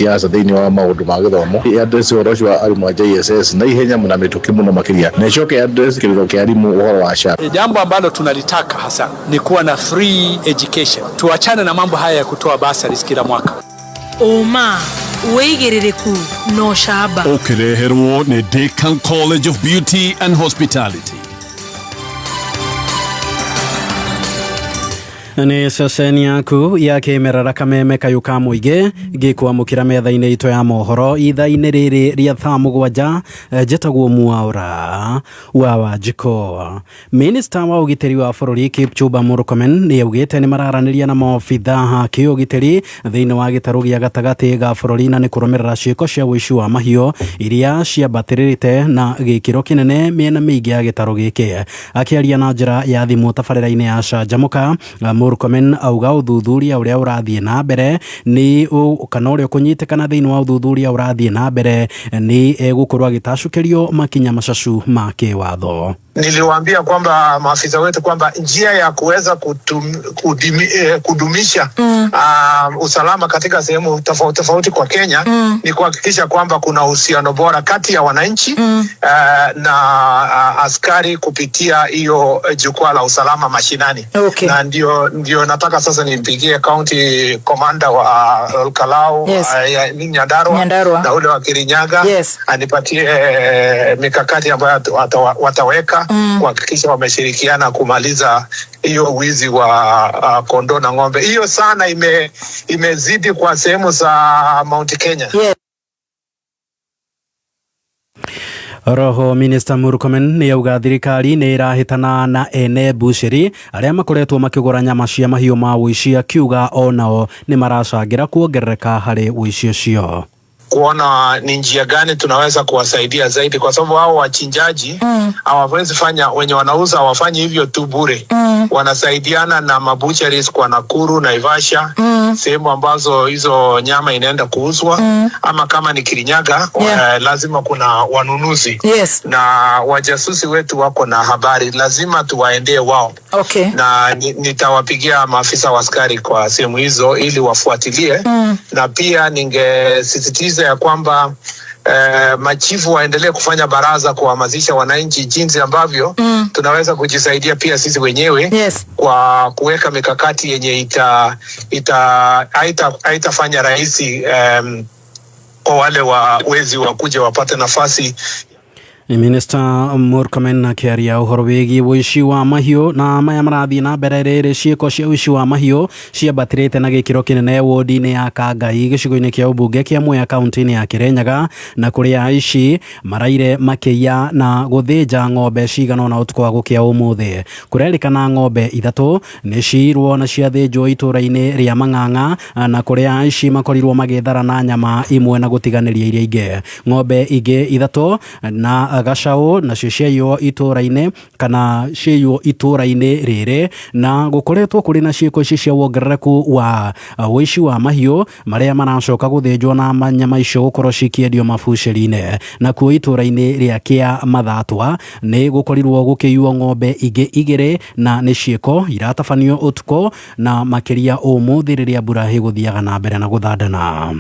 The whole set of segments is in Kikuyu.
Siasa thĩinĩ wa maũndũ ma gĩthomo, ĩ address ũhoro ũcio wa arimũ a JSS na ihenya na mĩtũkĩ mũno makĩria, na ĩcoke address kĩrĩro kĩa arimũ ũhoro wa SHA. Jambo ambalo tunalitaka hasa ni kuwa na free education. Tuachane na mambo haya ya kutoa bursaries kila mwaka. Ũma, wĩigĩrĩrĩku na ũcamba. Ũkĩreherwo nĩ Decan College of Beauty and Hospitality. Nĩ ceceni yaku ya kĩmerera Kameme kayũ ka mũingĩ ngĩkwamũkĩra metha-inĩ itũ ya mohoro ithaa-inĩ rĩrĩ rĩa thaa 7. Njĩtagwo Mwaũra wa Wanjikũ. Minista wa ũgitĩri wa bũrũri Kipchumba Murkomen nĩ augĩte nĩ mararanĩria na maobitha a kĩũgitĩri thĩinĩ wa gĩtarũ gĩa gatagatĩ ga bũrũri na nĩ kũrũmĩrĩra ciĩko cia ũici wa mahiũ iria ciambatĩrĩte na gĩkĩro kĩnene mĩena mĩingĩ ya gĩtarũ gĩkĩ. Akĩaria na njĩra ya thimũ tabarĩra-inĩ ya Canjamũka, Murkomen auga ũthuthuria ũrĩa ũrathiĩ na mbere nĩ kana ũrĩa ũkũnyitĩkana thĩinĩ wa ũthuthuria ũrathiĩ na mbere nĩ egũkorwo agĩtacũkĩrio makinya macacu ma kĩwatho. Niliwaambia kwamba maafisa wetu kwamba njia ya kuweza kudumisha usalama katika sehemu tofauti tofauti kwa Kenya ni kuhakikisha kwamba kuna uhusiano bora kati ya wananchi na askari kupitia hiyo jukwaa la usalama mashinani. Na ndio nataka sasa nimpigie county commander wa Olkalou, Nyandarua, Nyandarua. Na ule wa Kirinyaga anipatie mikakati ambayo wataweka kuhakikisha wameshirikiana kumaliza hiyo wizi wa kondoo na ng'ombe. Hiyo sana imezidi kwa sehemu za Mount Kenya. Roho Minister Murkomen nĩ auga thirikari nĩ ĩrahĩtana na ene bucĩrĩ arĩa makoretwo makĩgũra nyama cia mahiũ ma ũici, akiuga onao nĩ maracangĩra kuongerereka harĩ ũici ũcio. Kuona ni njia gani tunaweza kuwasaidia zaidi, kwa sababu hao wachinjaji hawawezi fanya, wenye wanauza hawafanyi hivyo tu bure. Wanasaidiana na mabutcheries kwa Nakuru, Naivasha, sehemu ambazo hizo nyama inaenda kuuzwa, ama kama ni Kirinyaga, lazima kuna wanunuzi na wajasusi wetu wako na habari, lazima tuwaendee wao na nitawapigia maafisa wa askari kwa sehemu hizo ili wafuatilie na pia ningesisitiza ya kwamba machifu waendelee kufanya baraza kuhamasisha wananchi jinsi ambavyo tunaweza kujisaidia pia sisi wenyewe kwa kuweka mikakati yenye ita, ita haitafanya rahisi kwa wale wa wezi wakuja wapate nafasi. Minista Murkomen akĩaria ũhoro wĩgiĩ ũici wa mahiũ na maya marathiĩ na mbere rĩrĩ ciĩko cia ũici wa mahiũ ciambatĩrĩte na gĩkĩro kĩnene wodi-inĩ ya Kangai gĩcigo-inĩ kĩa ũmbunge kĩa Mwea kaunti-inĩ ya Kĩrĩnyaga, na kũrĩa aici maraire makĩiya na gũthĩnja ng'ombe cigana ũna ũtukũ wa gũkĩa ũmũthĩ. Kũrerĩkana ng'ombe 3 nĩ ciirwo na ciathĩnjwo itũũra-inĩ rĩa Mang'ang'a, na kũrĩa aici makorirwo magĩthara na nyama imwe na gũtiganĩria iria ingĩ. Ng'ombe ingĩ 3 na gacaũ nacio ciaiywo itũũra-inĩ kana ciaiywo itũũra-inĩ rĩrĩ, na gũkoretwo kũrĩ na ciĩko ici cia wongerereku wa ũici wa mahiũ marĩa maracoka gũthĩnjwo na nyama icio gũkorwo cikĩendio mabucĩri-inĩ. Nakuo itũũra-inĩ rĩa Kĩa Mathatwa nĩ gũkorirwo gũkĩiywo ng'ombe ingĩ 2 na nĩ ciĩko iratabanio ũtukũ na makĩria ũmũthĩ rĩrĩa mbura ĩgũthiaga na mbere na gũthandana.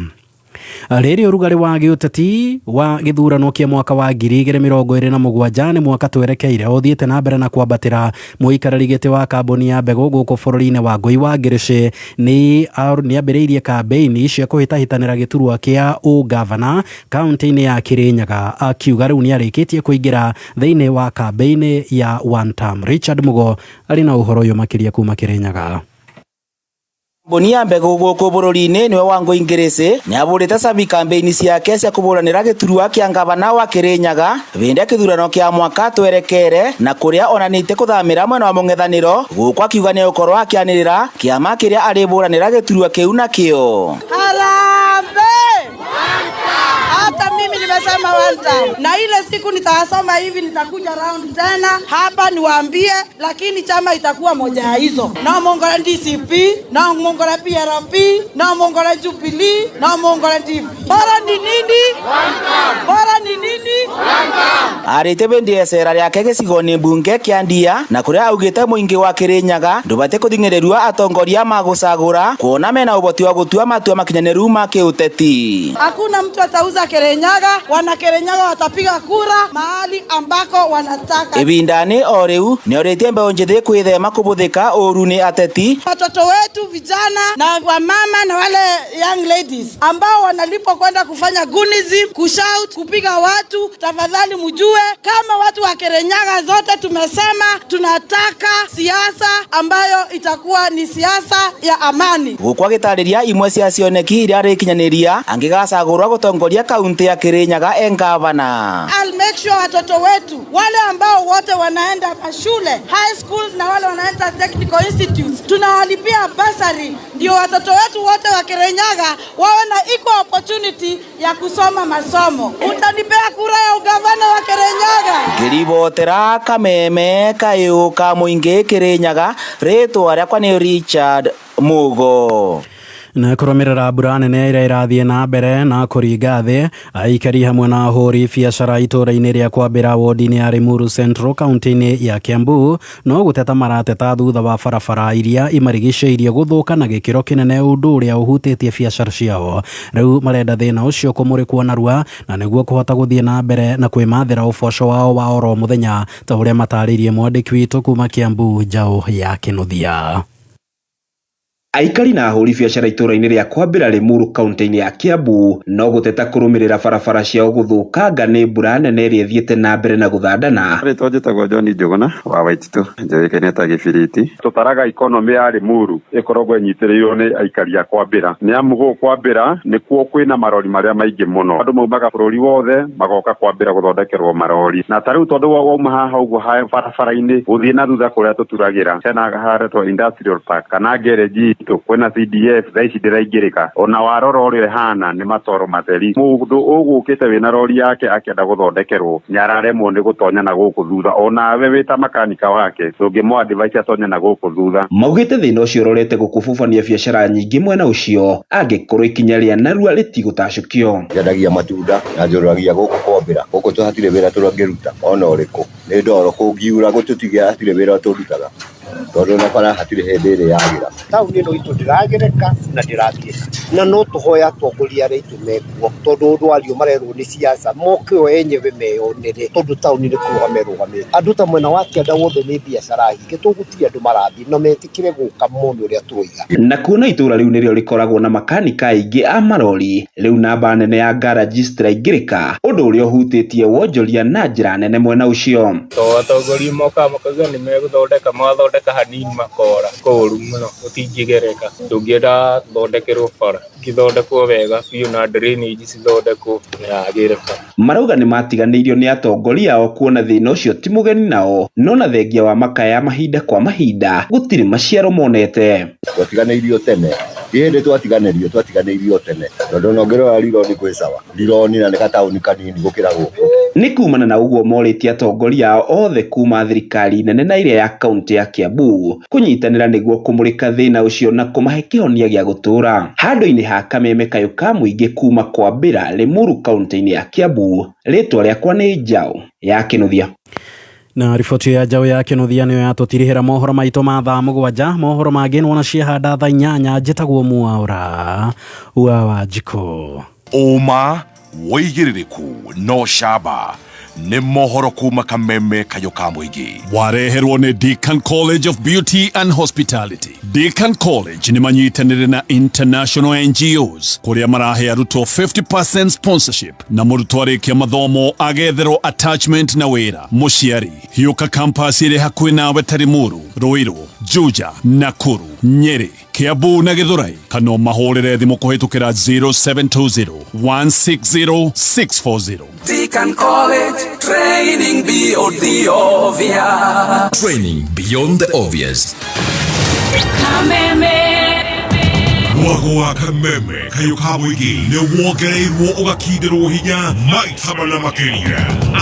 Rĩrĩ ũrugarĩ wa gĩũteti wa gĩthurano kĩa mwaka wa 2027 nĩ mwaka twerekeire ũthiĩte na mbere na kwambatĩra. Mũikarĩri gĩtĩ wa kambuni ya mbegũ gũkũ bũrũri-inĩ wa Ngũi wa Ngĩrĩcĩ nĩ ambĩrĩirie kambĩini cia kũhĩtahĩtanĩra gĩturwa kĩa ũgavana kaunti-inĩ ya Kĩrĩnyaga, akiuga rĩu nĩ arĩkĩtie kũingĩra thĩinĩ wa kambĩini ya one term. Richard Mugo arĩ na ũhoro ũyũ makĩria kuma Kĩrĩnyaga. Kambuni ya mbegũ gũkũ bũrũri-inĩ nĩwe Wangũi Ngĩrĩcĩ nĩabũrĩte cabi kambĩini ciake cia kũbũranĩra gĩturwa kĩa ngavana wa Kĩrĩnyaga hĩndĩ ya kĩthurano kĩa mwaka twerekere, na kũrĩa onanĩtie kũthamĩra mwena wa mũng'ethanĩro gũkũ akiuga nĩegũkorwo akĩanĩrĩra kĩama kĩrĩa arĩbũranĩra gĩturwa kĩu nakĩo. Harambee! Hata mimi nimesema one time. Na ile siku nitasoma hivi nitakuja round tena hapa niwaambie, lakini chama itakuwa moja ya hizo. Na Mongola DCP, na Mongola PRP, na Mongola Jubilee, na Mongola DP. Bora ni nini? Bora ni nini? Arĩte bĩndĩ ya icera rĩake gĩcigo-inĩ mbunge kĩa Ndia na kũrĩa augĩte mũingĩ wa Kirinyaga ndũbatiĩ kũthing'ĩrĩrua atongoria magũcagũra kuona mena ũhoti wa gũtua matua makinyanĩru ma kĩũteti. Hakuna mtu atauza Kirinyaga, wana Kirinyaga watapiga kura mahali ambako wanataka. Ibindani o rĩu nĩorĩtie mbeũ njĩthĩ kwĩthema kũbũthĩka ũru nĩ ateti. Watoto wetu vijana na wamama na wale young ladies ambao wanalipwa kwenda kufanya gunism, kushout, kupiga watu, tafadhali mjue kama watu wa Kirinyaga zote tumesema tunataka siasa ambayo itakuwa ni siasa ya amani. Gũkũ agĩtarĩria imwe cia cioneki iria arĩkinyanĩria angĩgacagũrwo gũtongoria kaunti ya Kirinyaga e ngavana. I'll make sure watoto wetu wale ambao wote wanaenda mashule high schools na wale wanaenda technical institutes tunawalipia basari, ndio watoto wetu wote wa Kirinyaga wawe na equal opportunity ya kusoma masomo. Utanipea kura ya ugavana wa Kirinyaga? Ngĩribotera kameme kayũ ka mũingĩ Kirinyaga, rĩtwa rĩakwa nĩ Richard Mugo. Na kũrũmĩrĩra mbura nene ĩrĩa ĩrathiĩ na mbere na kũringa thĩ, aikari hamwe na ahũri biacara itũũra-inĩ rĩa Kwambĩra wodi-inĩ ya Limuru Central kaunti-inĩ ya Kiambu no gũteta marateta thutha wa barabara iria imarigicĩirie gũthũka na gĩkĩro kĩnene, ũndũ ũrĩa ũhutĩtie biacara ciao. Rĩu marenda thĩna ũcio kũmũrĩkwo narua na nĩguo kũhota gũthiĩ na mbere na kwĩmathĩra ũboco wao wa oro mũthenya, ta ũrĩa matarĩirie mwandĩki witũ kuma Kiambu, Njaũ ya Kĩnuthia. Aikari na ahũri biacara itũũra-inĩ rĩa Kwambĩra Limuru kaunti-inĩ ya Kiambu no gũteta kũrũmĩrĩra barabara ciao gũthũkanga nĩ mbura nene ĩrĩa ĩthiĩte na mbere na gũthandana. Rĩtwa njĩtagwo John Njũgũna wa Waititu, njũĩkaine ta Gĩbiriti. Tũtaraga ikonomĩ ya Limuru ĩkoragwo ĩnyitĩrĩirwo nĩ aikari a Kwambĩra, nĩ amu gũkũ Kwambĩra nĩkuo kwĩna marori marĩa maingĩ mũno. Andũ maumaga bũrũri wothe magoka Kwambĩra gũthondekerwo marori, na ta rĩu tondũ wauma haha ũguo barabara-inĩ gũthiĩ na thutha kũrĩa tũturagĩra hena haretwo industrial park kana ngereji kwĩna CDF thaa ici ndĩraingĩrĩka, ona warora ũrĩa ĩhana nĩ matoro matheri. Mũndũ ũgũkĩte wĩna rori yake akĩenda gũthondekerwo nĩararemwo nĩ gũtonya na gũkũ thutha, onawe wĩ ta makanika wake ndũngĩmũ advise atonye na gũkũ thutha. Maugĩte thĩna ũcio ũrorete gũkũbubania biacara nyingĩ mwena ũcio angĩkorwo ikinya rĩa narua rĩtigũtacũkio. Nyendagia matunda na njũragia gũkũ Kwambĩra, gũkũ tũhatirĩ wĩra tũrangĩruta ona ũrĩkũ, nĩ ndoro kũngiura gũtũtigia hatirĩ wĩra tũrutaga tondũ na bara hatirĩ hĩndĩ ĩrĩ yagĩra. Taũni ĩno itũ ndĩragĩrĩka na ndĩrathiĩka, na no tũhoya atongoria arĩa aitũ mekuo, tondũ ũndũ wario marerwo nĩ siasa moke o enyewe meyonere, tondũ taũni nĩ kũrũgama ĩrũgamĩte. Andũ ta mwena wa kĩanda wothe nĩ biacara hinge, tũgũtirĩ andũ marathiĩ na metĩkĩre gũka mone ũrĩa tũroiga. Na kuona itũũra rĩu nĩrĩo rĩkoragwo na makanika aingĩ a marori, rĩu namba nene ya garaji citiraingĩrĩka, ũndũ ũrĩa ũhutĩtie wonjoria na njĩra nene mwena ũcio. To atongoria mokaga makauga nĩ megũthondeka, magathondeka hanini makora kũũru mũno gũtingĩgereka. Tũngĩenda thondekerwo bara ĩngĩthondekwo wega biũ na drainage cithondekwo nĩyagĩre bara. Marauga nĩ matiganĩirio nĩ atongoria ao kuona thĩna ũcio ti mũgeni nao, no na thengia wa makaya mahinda kwa mahinda gũtirĩ maciaro monete. Twatiganĩirio tene, ti hĩndĩ twatiganĩirio, twatiganĩirio tene tondũ ona ũngĩrora Rironi kwĩ sawa, Rironi na nĩ gataũni kanini gũkĩra gũkũ. Nĩ kumana na ũguo morĩtie atongoria ao othe kuma thirikari nene na ĩrĩa ya kaunti ya Kiambu kũnyitanĩra nĩguo kũmũrĩka thĩna ũcio na kũmahe kĩhonia gĩa gũtũũra. Handũ-inĩ ha kameme kayũ ka mũingĩ kuma Kwambĩra Limuru kaunti-inĩ ya Kiambu, rĩtwa rĩakwa nĩ Njaũ ya Kĩnuthia. Na riboti ya Njaũ ya Kĩnuthia nĩyo yatũtirihĩra mohoro maitũ ma thaa 7. Mohoro mangĩ nĩwona ciahanda thaa 8. Njĩtagwo Mwaũra wa Wanjikũ. Ũma wĩigĩrĩrĩku no camba nĩ mohoro kuma kameme kayũ ka mũingĩ. Wareherwo nĩ Deakin College of Beauty and Hospitality. Deakin College nĩ manyitanĩire na international NGOs kũrĩa marahe arutwo 50% sponsorship na mũrutwo arĩkia mathomo agetherwo attachment na wĩra. Mũciari hiũka campus ĩrĩ hakuhĩ nawe ta Limuru, Ruiru, Juja, Nakuru, Nyeri, Kiambu na Githurai, kana mahũrĩre thimũ kũhĩtũkĩra 0720 160 640. Deakin College, training beyond the obvious. Training beyond the obvious. Kameme. Mwago wa kameme kayũ ka mũingĩ nĩ wongereirwo ũgakindĩrwo hinya maita mana makĩria.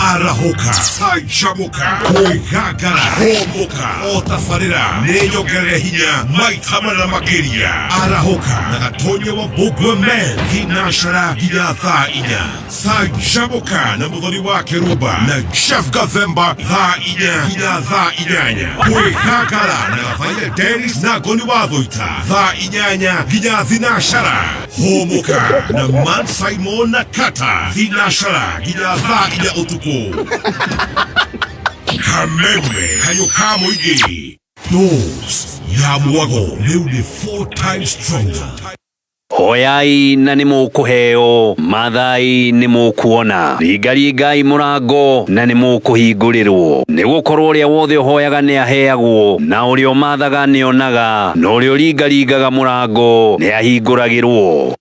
Arahũka, canjamũka, kwĩgangara, hũmũka, o tabarĩra nĩ nyongerere hinya maita mana makĩria. Arahũka na Gatonya wa Mbũngwe Men thinacara nginya thaa 4. Canjamũka na Mũthoni wa Kĩrumba na Jeff Gathemba thaa 4 nginya thaa 8. Kwĩgangara na Gabaia Dennis na Ngoni wa Thũita thaa 8 nginya thinacara. Hũmũka na Man Simon na Kata thinacara nginya thaa 4 ũtukũ. Kameme kayũ ka mũingĩ. Dose ya mwago rĩu nĩ 4 times stronger. Hoyai na nĩ mũkũheo, mathai nĩ mũkuona, ringaringai mũrango na nĩ mũkũhingũrĩrwo. Nĩ gũkorwo ũrĩa wothe ũhoyaga nĩ aheagwo, na ũrĩa ũmathaga nĩ onaga, na ũrĩa ũringaringaga mũrango nĩ ahingũragĩrwo.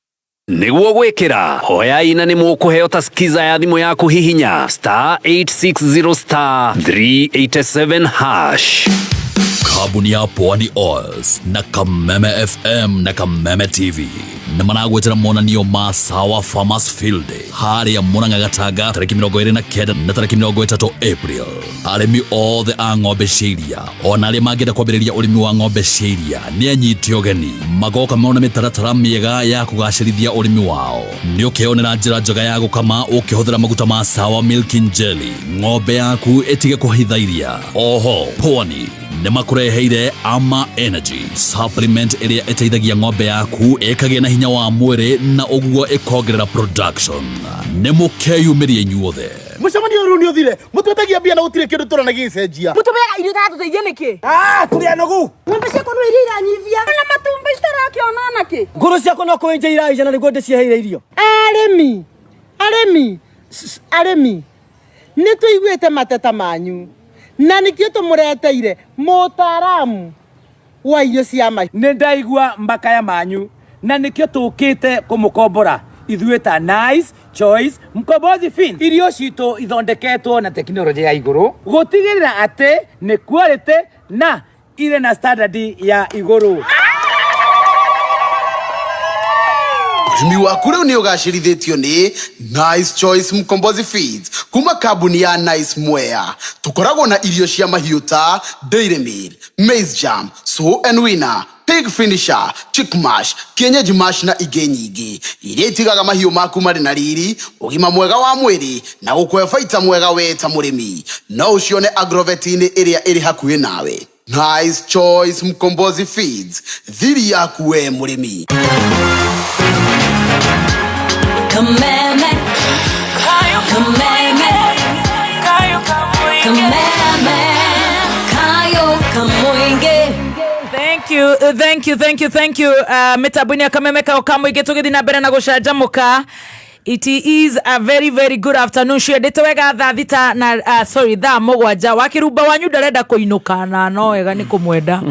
Nĩguo gwĩkĩra, hoyai na nĩ mũkũheo ta skiza ya thimũ yaku hihinya star 860 star 387 hash. Kambuni ya Pwani Oils na Kameme FM na Kameme TV nĩ maragwĩtĩra monanio ma Sawa Farmers Field Day harĩa Murang'a Gatanga tarĩki 29 na tarĩki 30 April. Arĩmi othe a ng'ombe cia iria ona arĩa mangĩenda kwambĩrĩria ũrĩmi wa ng'ombe cia iria nĩ anyite ũgeni magoka mona mĩtaratara mĩega ya kũgacĩrithia ũrĩmi wao. Nĩ ũkeyonera njĩra njega ya gũkama ũkĩhũthĩra maguta ma Sawa Milking Jelly, ng'ombe yaku ĩtige kũhitha iria. Oho Pwani nĩ makũreheire Ama Energy supplement ĩrĩa ĩteithagia ng'ombe yaku ĩkagĩa na hinya wa mwĩrĩ na ũguo ĩkongerera production. Nĩ mũkeyumĩria inyuothe. Mũcemanio ũyũ rĩu nĩ ũthire. Mũtwĩtagia mbia na gũtirĩ kĩndũ tũrona gĩgĩcenjia. Mũtũmeaga irio itatũteithia nĩkĩ? Ah, tũrĩ anogu. Ng'ombe ciakwa no iria iranyivia. Na matumbĩ citarakĩona nakĩ? Ngũrũ ciakwa no kũenja iraenja na nĩguo ndĩciheire irio. Arĩmi, arĩmi, arĩmi, nĩ tũiguĩte mateta manyu na nĩkĩo tũmũreteire mũtaaramu wa irio cia mahiũ. Nĩ ndaigua makaya manyu na nĩkĩo tũkĩte kũmũkombora ithuĩ ta Nice Choice Mkombozi Feeds. Irio citũ ithondeketwo na tekinoronjĩ ya igũrũ gũtigĩrĩra atĩ nĩ quality na irĩ na standard ya igũrũ. Ũrĩmi waku rĩu nĩ ũgacĩrithĩtio nĩ Nice Choice Mkombozi Feeds kuma kambuni ya Nice Mwea. Tũkoragwo na irio cia mahiũ ta Dairy Meal, Maize Jam, Sow and Winner, Pig Finisher, Chick Mash, Kienyeji Mash na ingĩ nyingĩ iria itigaga mahiũ maku marĩ na riri, ũgima mwega wa mwĩrĩ na gũkũhe baita mwega we ta mũrĩmi. No ũcione agrovet-inĩ ĩrĩa ĩrĩ hakuhĩ nawe. Nice Choice Mkombozi Feeds, thiri yaku we mũrĩmi. Kameme, kameme, kameme, kayo kamoinge. Thank you, thank you, thank you, thank you. Mĩtambo-inĩ ya kameme kao ka mũingĩ tũgĩthiĩ na mbere na gũcanjamũka. It is a very very good afternoon. Ciendete wega thaa 6 na sorry thaa 7. Wakĩrumba wanyu ndarenda kũinũka na no wega nĩ kũmwenda.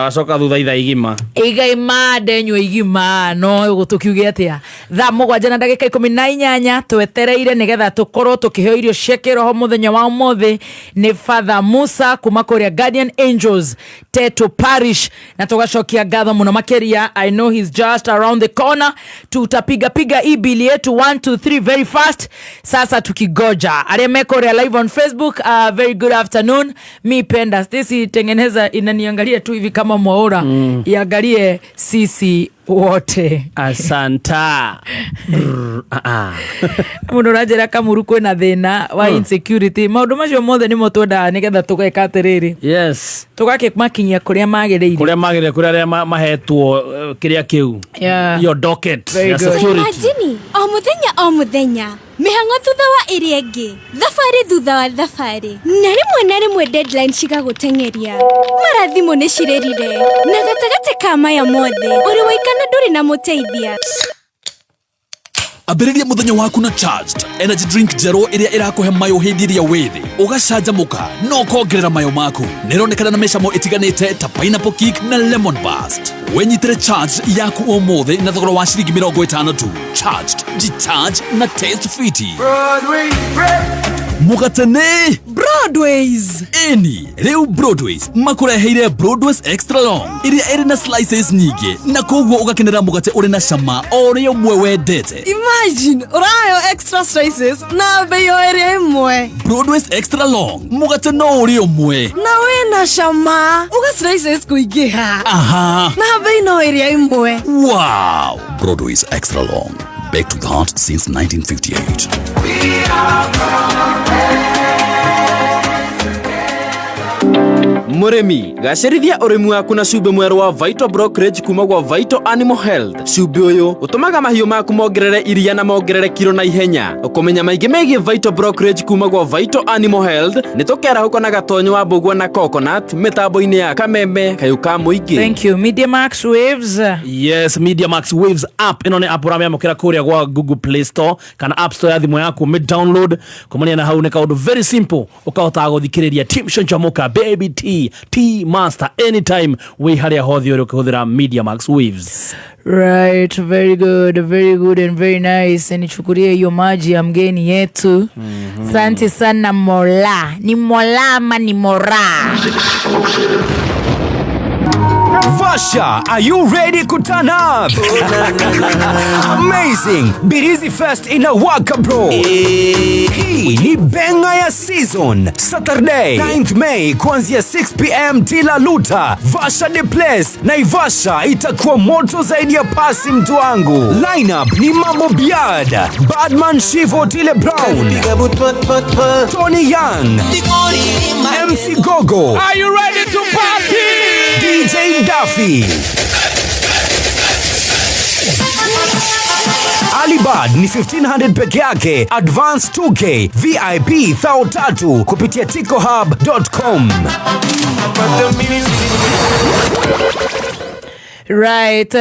Wacoka thutha ithaa igima. Igaima ndenyua igima no tũkiuge atĩa. Thaa 7 na ndagĩka 18 twetereire nĩgetha tũkorwo tũkĩheo irio cia kĩroho mũthenya wa ũmũthĩ nĩ Father Musa kuma kũrĩa Guardian Angels Teto Parish, na tũgacokia ngatho mũno makĩria. I know he's just around the corner. Tutapiga piga hii bili yetu 1 2 3 very fast. Sasa tukigoja arĩa meko live on Facebook, very good afternoon. Mi penda Stacy tengeneza inaniangalia tu hivi kama mwaura. Iangalie sisi wote. Asanta. Brr, ah, ah. Mundu ũranjĩra Kamuru kwĩna thĩna wa insecurity. Maũndũ macio mothe nĩmo twendaga nĩgetha tũgeka atĩrĩrĩ. Yes. Tũgakĩmakinyia kũrĩa magĩrĩire. Kũrĩa magĩrĩire, kũrĩa arĩa mahetwo kĩrĩa kĩu. Yeah. Your docket. Very Ya good. security. Imagine, o mũthenya o mũthenya mĩhang'o thutha wa ĩrĩa ĩngĩ, thabarĩ thutha wa thabarĩ, na rĩmwe na rĩmwe deadline cigagũteng'eria, mara thimũ nĩ cirĩrire, na gatagatĩ ka maya mothe ũrĩ waikana ndũrĩ na mũteithia. Ambĩrĩria mũthenya waku na Charged energy drink njerũ ĩrĩa ĩrakũhe mayũ hĩndĩ ĩrĩa wĩ thĩ, ũgacanjamũka na ũkongerera mayũ maku. Nĩ ĩronekana na mĩcamo ĩtiganĩte ta pineapple kick na lemon burst. Wĩnyitĩre Charged yaku ũmũthĩ na thogora wa ciringi 50 tu. Charged, jicharge na taste fiti. Mũgate nĩ Broadways. Ĩni, rĩu Broadways makũreheire Broadways Extra Long ĩrĩa ĩrĩ na slices nyingĩ na koguo ũgakenera mũgate ũrĩ na cama o ũrĩa ũmwe wendete. Imagine, ũrayo extra slices na bei o ĩrĩa ĩmwe. Broadways Extra Long, mũgate no ũrĩ ũmwe. Na wĩna cama, uga slices kũingĩha. Aha. Na bei no ĩrĩa ĩmwe. Wow! Broadways Extra Long. Back to the heart since 1958. Mũrĩmi, gacĩrithia ũrĩmi waku na cumbĩ mwerũ wa Vital Brokerage kuma gwa Vital Animal Health. Cumbĩ ũyũ ũtũmaga mahiũ maku mongerere iria na mongerere kiro na ihenya. Ũkũmenya maingĩ megiĩ Vital Brokerage kuma gwa Vital Animal Health nĩ tũkerahũka na gatonyo wa mbũgua na coconut mĩtambo-inĩ ya Kameme kayũ ka mũingĩ. Thank you. Media Max Waves. Yes, Media Max Waves app ĩno nĩ app ũramĩamũkĩra kũrĩa gwa Google Play Store kana App Store ya thimũ yaku, mĩ download kumania na hau nĩ kaũndũ very simple, ũkahotaga gũthikĩrĩria Team Canjamuka, Baby T, T Master anytime wĩ harĩa hothe ũrĩ ũkĩhũthĩra Media Max Waves. Right, very good, very good and very nice. Nichukulie hiyo maji ya mgeni yetu. Asante sana Mola. Ni Mola ama ni Mora? Vasha, are you ready kuturn up? Amazing! Birizi Fest inawaka, bro. Hii ni benga ya season. Saturday, 9th May kuanzia 6 p.m. Tila Luta, Vasha the place. Naivasha itakuwa moto zaidi ya pasi, mtu wangu. Lineup ni Mambo Biad, Badman Shivo, Tile Brown, Tony Young, MC Gogo. Are you ready to party? DJ Duffy. Alibad ni 1500 peke yake, advance 2K, VIP 3000 kupitia ticohub.com. Right,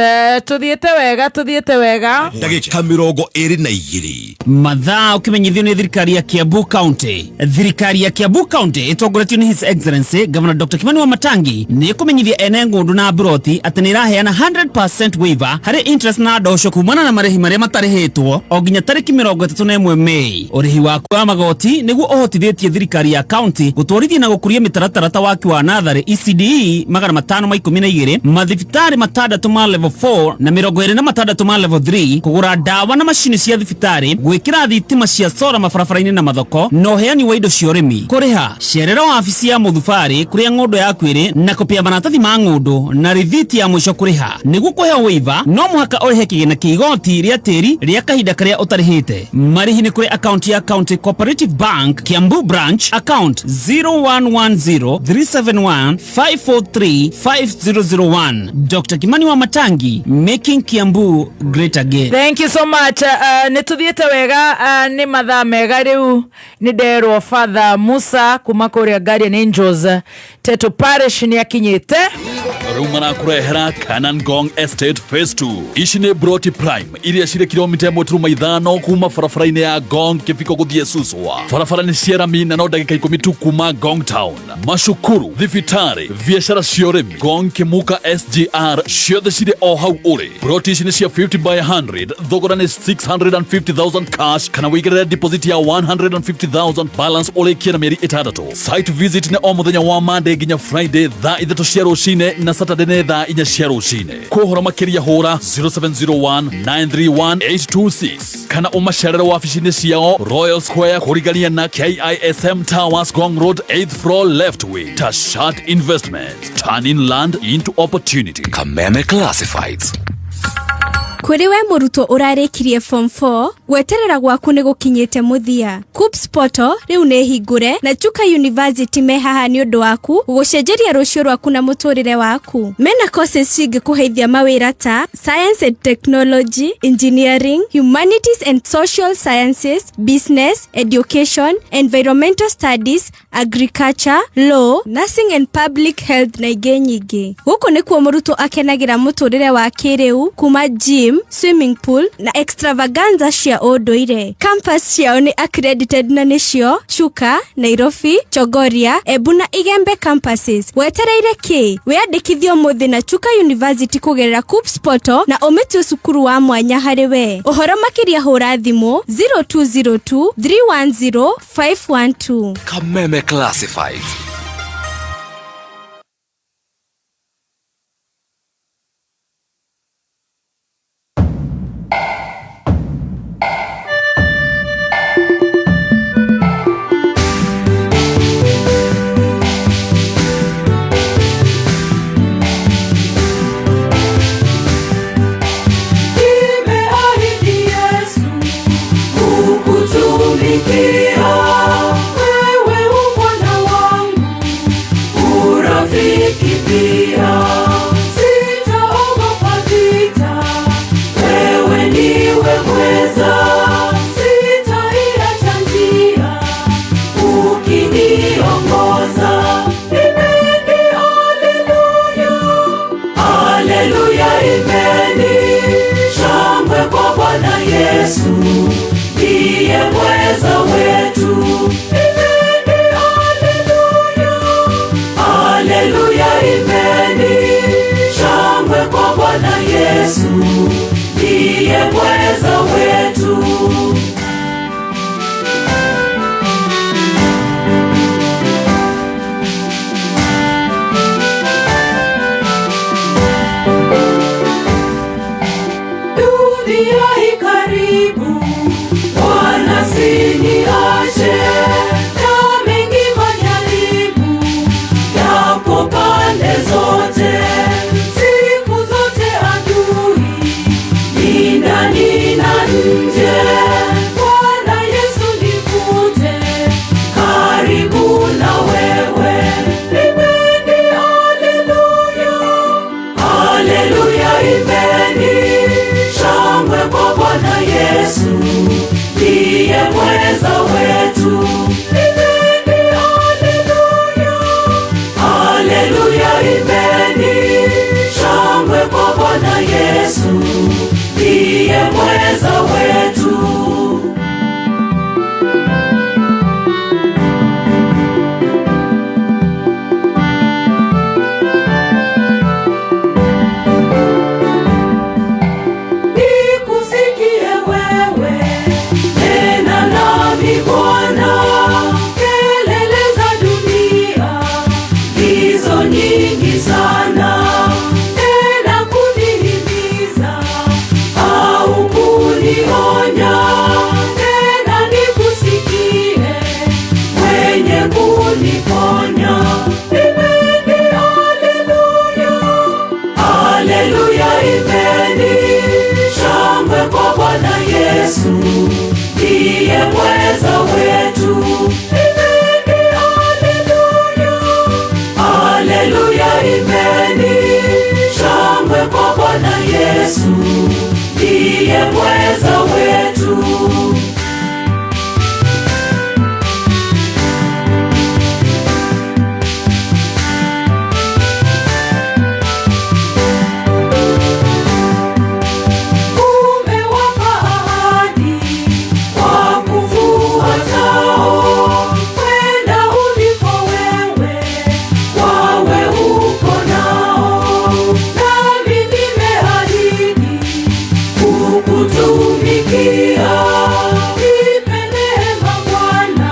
tuthiĩte wega, tuthiĩte wega. Ndagĩka 22. Mathaa ũkĩmenyithio nĩ thirikari ya Kiambu County. Thirikari ya Kiambu County ĩtongoretio nĩ His Excellency Governor Dr. Kimani Wamatangi nĩ ĩkũmenyithia ene ng'ũndũ na mburoti atĩ nĩ ĩraheana 100% waiver harĩ interest na ndosho kumana na marĩhi marĩa matarĩhĩtwo o nginya tarĩki 31 Mei. Ũrĩhi waku wa magoti nĩguo ũhotithĩtie thirikari ya county gũtwarithia na gũkũria mĩtaratara ta waki wa natharĩ ECDE 512, mathibitarĩ 6 ma level 4 na 26 ma level 3, kũgũra ndawa na macini cia thibitarĩ, gwĩkĩra thitima cia sora mabarabara-inĩ na mathoko, na ũheani wa indo cia ũrĩmi. Kũrĩha cerera wabici ya mũthubarĩ kũrĩa ng'ũndũ yaku ĩrĩ na kũpia maratathi ma ng'ũndũ na rithiti ya mũico kũrĩha. Nĩguo kũheo waiver no mũhaka ũrĩhe kĩgĩna kĩa igoti rĩa tĩri rĩa kahinda karĩa ũtarĩhĩte. Marĩhi nĩ kũrĩ akaunti ya County Cooperative Bank Kiambu Branch, account 0110 371 543 5001. Dr. Kimani Wamatangi, making Kiambu great again. Thank you so much. Nĩ tuthiĩte wega, nĩ mathaa mega rĩu nĩ nderwo Father Musa kuma kũrĩa Guardian Angels Teto Parish nĩ akinyĩte. Rĩu marakũrehera Canan Gong Estate Phase 2. Ici nĩ Broti Prime iria cirĩ kilomita 1.5 kuma barabara-inĩ ya Gong Kĩbiko gũthiĩ Suswa. Barabara nĩ cia rami na no ndagĩka 10 tu kuma Gong Town. Macukuru, thibitarĩ, biacara cia ũrĩmi, Gong Kĩmuka SGR ciothe cirĩ o hau ũrĩ. Broti ici nĩ cia 50 by 100, thogora nĩ 650,000 cash kana wĩigĩrĩre deposit ya 150,000, balance ũrĩkie na mĩeri 6. Site visit nĩ o mũthenya wa Monday nginya Friday thaa 3 cia rũcinĩ na Saturday nĩ thaa 4 cia rũcinĩ. Kũhoro makĩria hũra 0701 931 826 kana ũmacerere wabici-inĩ ciao Royal Square kũrigania na KISM Towers, Gong Road, 8th floor, left wing. Tashat Investments, turning land into opportunity. Kameme Classifieds. Kũrĩ we mũrutwo ũrarĩkirie form 4, gweterera gwaku nĩ gũkinyĩte mũthia. KUCCPS portal rĩu nĩ hingũre na Chuka University me haha nĩ ũndũ waku gũcenjeria rũciũ rwaku na mũtũrĩre waku. Mena courses cingĩkũheithia mawĩra ta Science and Technology, Engineering, Humanities and Social Sciences, Business, Education, Environmental Studies, Agriculture, Law, Nursing and Public Health na ingĩ nyingĩ. Gũkũ nĩkuo mũrutwo akenagĩra mũtũrĩre wa kĩrĩu kuma gym, swimming pool na extravaganza cia cia ũndũire. Campus ciao nĩ accredited na nĩcio Chuka, Nairobi, Chogoria, Embu na Igembe campuses. Wetereire kĩ? Wĩyandĩkithie ũmũthĩ na Chuka University kũgerera KUCCPS portal na ũmĩtue cukuru wa mwanya harĩ we. Ũhoro makĩria hũra thimũ 0202 310 512. Kameme Classifieds. Nimeahidi Yesu kukutumikia wewe, u Bwana wangu, urafiki pia, sitaogopa vita, wewe niwe mweza, sitaiacha njia ukiniongoza. Imbeni haleluya, haleluya, imbeni shangwe kwa Bwana Yesu, ndiye mweza wetu. Imbeni haleluya, haleluya, imbeni shangwe kwa Bwana Yesu, ndiye mweza wetu. Dunia ikaribu, Bwana siniache, na mengi majaribu yapo pande zote, siku zote adui ni ndani na nje. Bwana Yesu nikute karibu na wewe. Imbeni haleluya, haleluya, imbeni shangwe kwa Bwana Yesu, ndiye mweza wetu. Imbeni haleluya, haleluya, imbeni shangwe kwa Bwana Yesu, ndiye mweza wetu. Nikusikie wewe, nena nami Bwana, kelele za dunia ndizo nyingi sana, tena kunihimiza au kunionya, tena nikusikie mwenye kuniponya. Imbeni haleluya, haleluya, imbeni shangwe kwa Bwana Yesu, ndiye mweza wetu. Imbeni haleluya, haleluya, imbeni shangwe kwa Bwana Yesu, ndiye mweza wetu. Umewapa ahadi wakufuatao, kwenda uliko wewe, wawe uko nao. Nami nimeahidi kukutumikia, nipe neema Bwana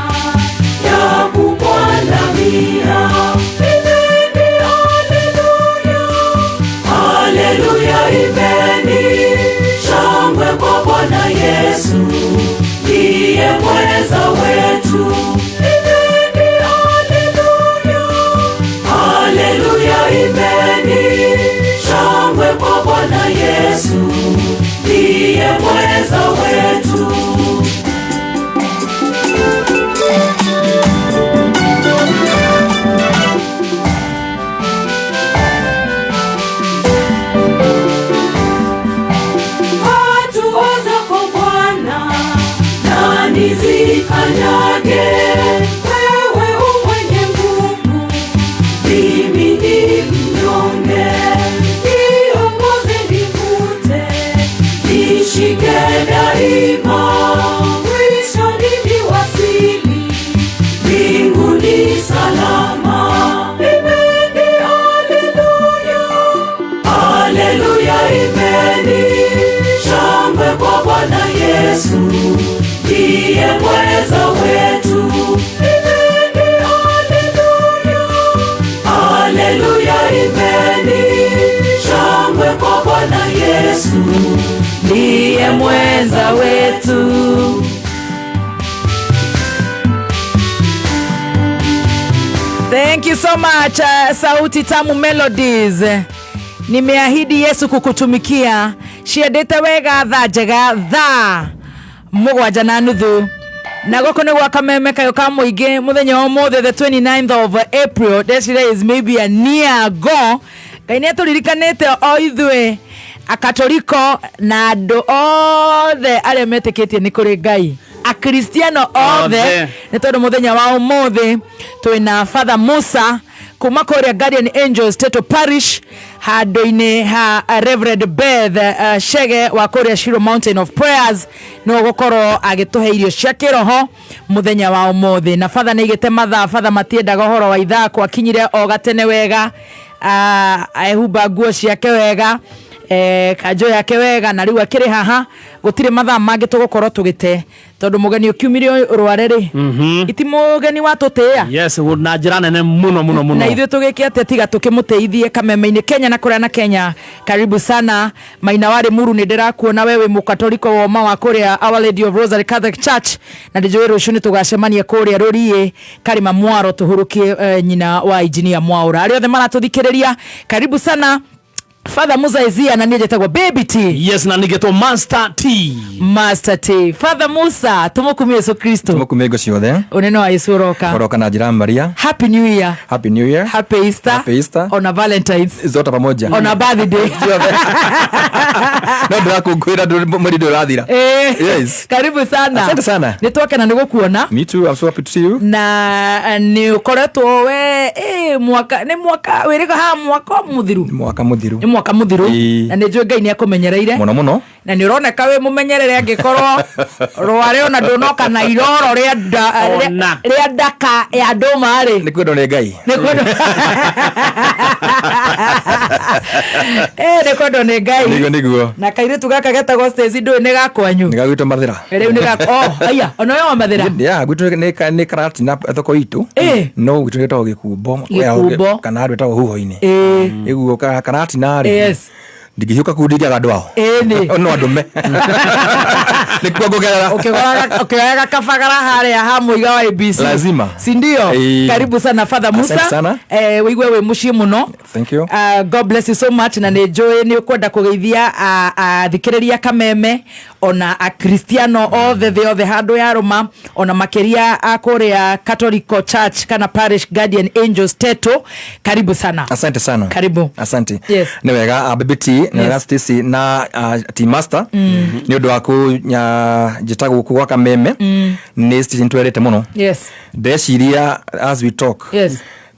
ya kukuandamia. Imbeni haleluya, haleluya, imbeni shangwe kwa Bwana Yesu, ndiye mweza wetu. Imbeni haleluya, haleluya, imbeni shangwe kwa Bwana Yesu, ndiye mweza wetu. Hatua zako Bwana na nizikanyage, wewe u mwenye nguvu, mimi ni mnyonge. Niongoze nikute, nishike daima. you so much. Sauti Tamu Melodies. Nimeahidi Yesu kukutumikia. Ciendete wega thaa njega thaa 7:30. Na gũkũ nĩ gwa Kameme kayũ ka mũingĩ mũthenya wa ũmũthĩ, the 29th of April. Ndeciria is maybe a near go. Ngai nĩ atũririkanĩte o ithuĩ Akatoliko na andũ othe arĩa metĩkĩtie nĩ kũrĩ Ngai, Akristiano othe, Othe. Nĩ tondũ mũthenya wa ũmũthĩ twĩna Father Musa kuma kũrĩa Guardian Angels Teto Parish, handũ-inĩ ha Reverend Beth Shege wa kũrĩa Shiro Mountain of Prayers, nĩwe ũgũkorwo agĩtũhe irio cia kĩroho mũthenya wa ũmũthĩ. Na Father nĩ aigĩte mathaa. Father matiendaga ũhoro wa ithaa, kwakinyire o gatene wega, ehumba nguo ciake wega, kanjũ yake wega, na rĩu akĩrĩ haha. Gũtirĩ mathaa mangĩ tũgũkorwo tũgĩte, tondũ mũgeni ũkiumire rware rĩ, iti mũgeni watũtĩĩa. Yes, na njĩra nene mũno mũno mũno. Na ithuĩ tũgĩke atĩa tiga tũkĩmũteithie Kameme-inĩ Kenya na kũrĩa na Kenya. Karibu sana Maina wa Limuru, nĩ ndĩrakuona we wĩ mũkatoliko woma wa kũrĩa Our Lady of Rosary Catholic Church, na ndĩnjũĩ rũciũ nĩ tũgacemania kũrĩa Rũriĩ Karima Mwaro tũhurũkie nyina wa Engineer Mwaũra. Arĩa othe maratũthikĩrĩria, karibu sana. Father Musa Izia, na niĩ njĩtagwo Baby T. Yes, na nĩgetwo Master T. Master T. Father Musa, tũmũkumie Yesu Kristo. Tũmũkumie hingo ciothe. Ũnene wa Yesu ũroka. Ũroka na njĩra ya Maria. Happy New Year. Happy New Year. Happy Easter. Happy Easter. Ona Valentine's. Zote pamoja. Ona birthday. Ciothe. No ndĩrakũngũĩra mweri ndũrathira. Yes. Karibu sana. Asante sana. Nĩ twakena nĩ gũkuona. Me too, I'm so happy to see you. Na nĩ ũkoretwo we mwaka nĩ mwaka wĩrĩga haha, mwaka mũthiru. Nĩ mwaka mũthiru. Nĩ mwaka mũthiru. Ĩĩ. Na nĩ njũĩ Ngai nĩ akũmenyereire. Mũno mũno. Na nĩ ũroneka wĩ mũmenyerere, angĩkorwo rware ona ndũnoka na iroro Ona. rĩa ndaka ya ndũma rĩ. Nĩ kwendwo nĩ Ngai. Nĩ kwendwo. Nĩ kwendwo nĩ Ngai. Nĩguo nĩguo. Na kairĩtu gaka getagwo Stacy, ndũĩ nĩ gakwanyu. Nĩ gagwitwo Mathĩra. Rĩu nĩ gak oh aya ona ũyũ wa Mathĩra. Yeah, gwitũ nĩ Karatina thoko itũ. No gwitũ gĩtagwo Gĩkumbo. Gĩkumbo. Kana andũ etagwo Huho-inĩ. Ĩguo Karatina rĩ. Ndingĩhiũka kũu ndingĩaga andũ ao. Ĩni. No andũme. Nĩkuo ngũgerera. Ũkĩgoraga kabagara harĩa ha mũiga wa ABC. Lazima. Si ndio? Ĩĩ. Karibu sana Father Musa. Asante sana. Wĩigue wĩ mũciĩ mũno. Thank you. God bless you so much, na nĩ njũĩ nĩ ũkwenda kũgeithia athikĩrĩria Kameme ona Akristiano othe thĩ othe handũ yarũma, ona makĩria a kũrĩa Catholic Church kana Parish Guardian Angels Teto. Karibu sana. Asante sana. Karibu. Asante. Yes. Nĩ wega Baby T, nĩ wega Stacy na T Master nĩ ũndũ wa kũnjĩta gũkũ gwa Kameme. Nĩ Stacy nĩtwerĩte mũno. Ndeciria as we talk.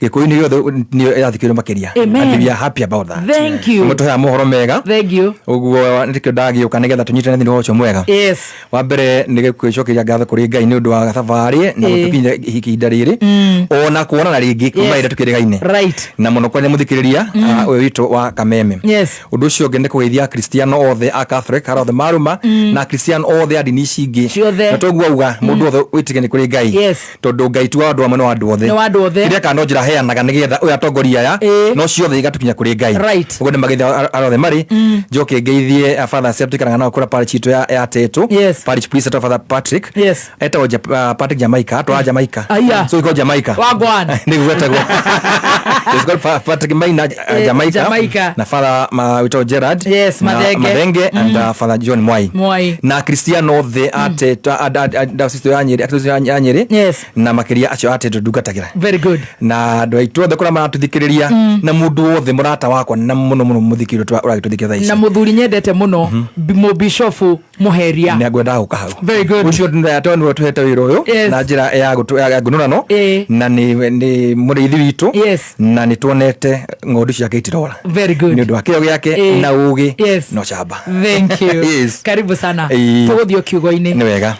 Gĩkũyũ-inĩ gĩothe nĩ ĩrathikĩrĩrio makĩria. Amen. And we are happy about that. Thank you. Mũtũheaga mohoro mega. Thank you. Ũguo nĩkĩo ndagĩũka nĩgetha tũnyitane thĩinĩ wa ũcio mwega. Wa mbere nĩ gwĩcokeria ngatho kũrĩ Ngai nĩ ũndũ wa thabarĩ na gũtũkinyia ihinda rĩrĩ. Ona kuonana rĩngĩ kuma rĩrĩa tũkĩrĩgaine. Na mũno kwanja mũthikĩrĩria, ũyũ witũ wa Kameme. Ũndũ ũcio ũngĩ nĩ kũgeithia Akristiano othe a Catholic harĩa othe marũma, na Akristiano othe a ndini ici ingĩ. Ciothe. Na toguo auga mũndũ othe wĩtĩkie nĩ kũrĩ Ngai. Tondũ Ngai ti wa andũ amwe, no wa andũ othe. Nĩ wa andũ othe. Kĩrĩa kana no njĩra heanaga nĩgetha ũyũ atongoria aya no ciothe igatũkinya kũrĩ Ngai. Ũguo nĩ mageithia arĩa othe marĩ. Njoke ngeithie Father Seb tuikaraga nao kũrĩa parish itũ ya Teto. Parish priest etagwo Father Patrick. Etagwo Patrick Jamaica, atwara Jamaica. Aya. So he called Jamaica. Wagwan. Nĩguo etagwo. It's called Patrick Maina, Jamaica. Jamaica. Na Father witagwo Gerard. Na Mathenge. Mathenge and Father John Mwai. Mwai. Na Kristiano othe a Teto, a diocese ya Nyeri, a diocese ya Nyeri. Na makĩria acio a Teto ndungatagĩra. Very good. Na andũ aitũ othe kũrĩa maratũthikĩrĩria, na mũndũ wothe mũrata wakwa, na mũno mũno mũthikĩrĩria ũragĩtũthikĩrĩria thaa ici. Na mũthuri nyendete mũno, mũbishofu Mũheria. Nĩ ngwendaga gũka hau. Very good. Ũcio nĩ nĩwe tũhete wĩra ũyũ na njĩra ya ngunũrano, na nĩ mũrĩithi witũ, na nĩ tuonete ng'ondu ciake itirora. Very good. Nĩ ũndũ wa kĩo gĩake na ũgĩ na ũcamba. Thank you. Yes. Karibu sana. Ĩĩ. Tũgũthiĩ kiugo-inĩ. Nĩ wega.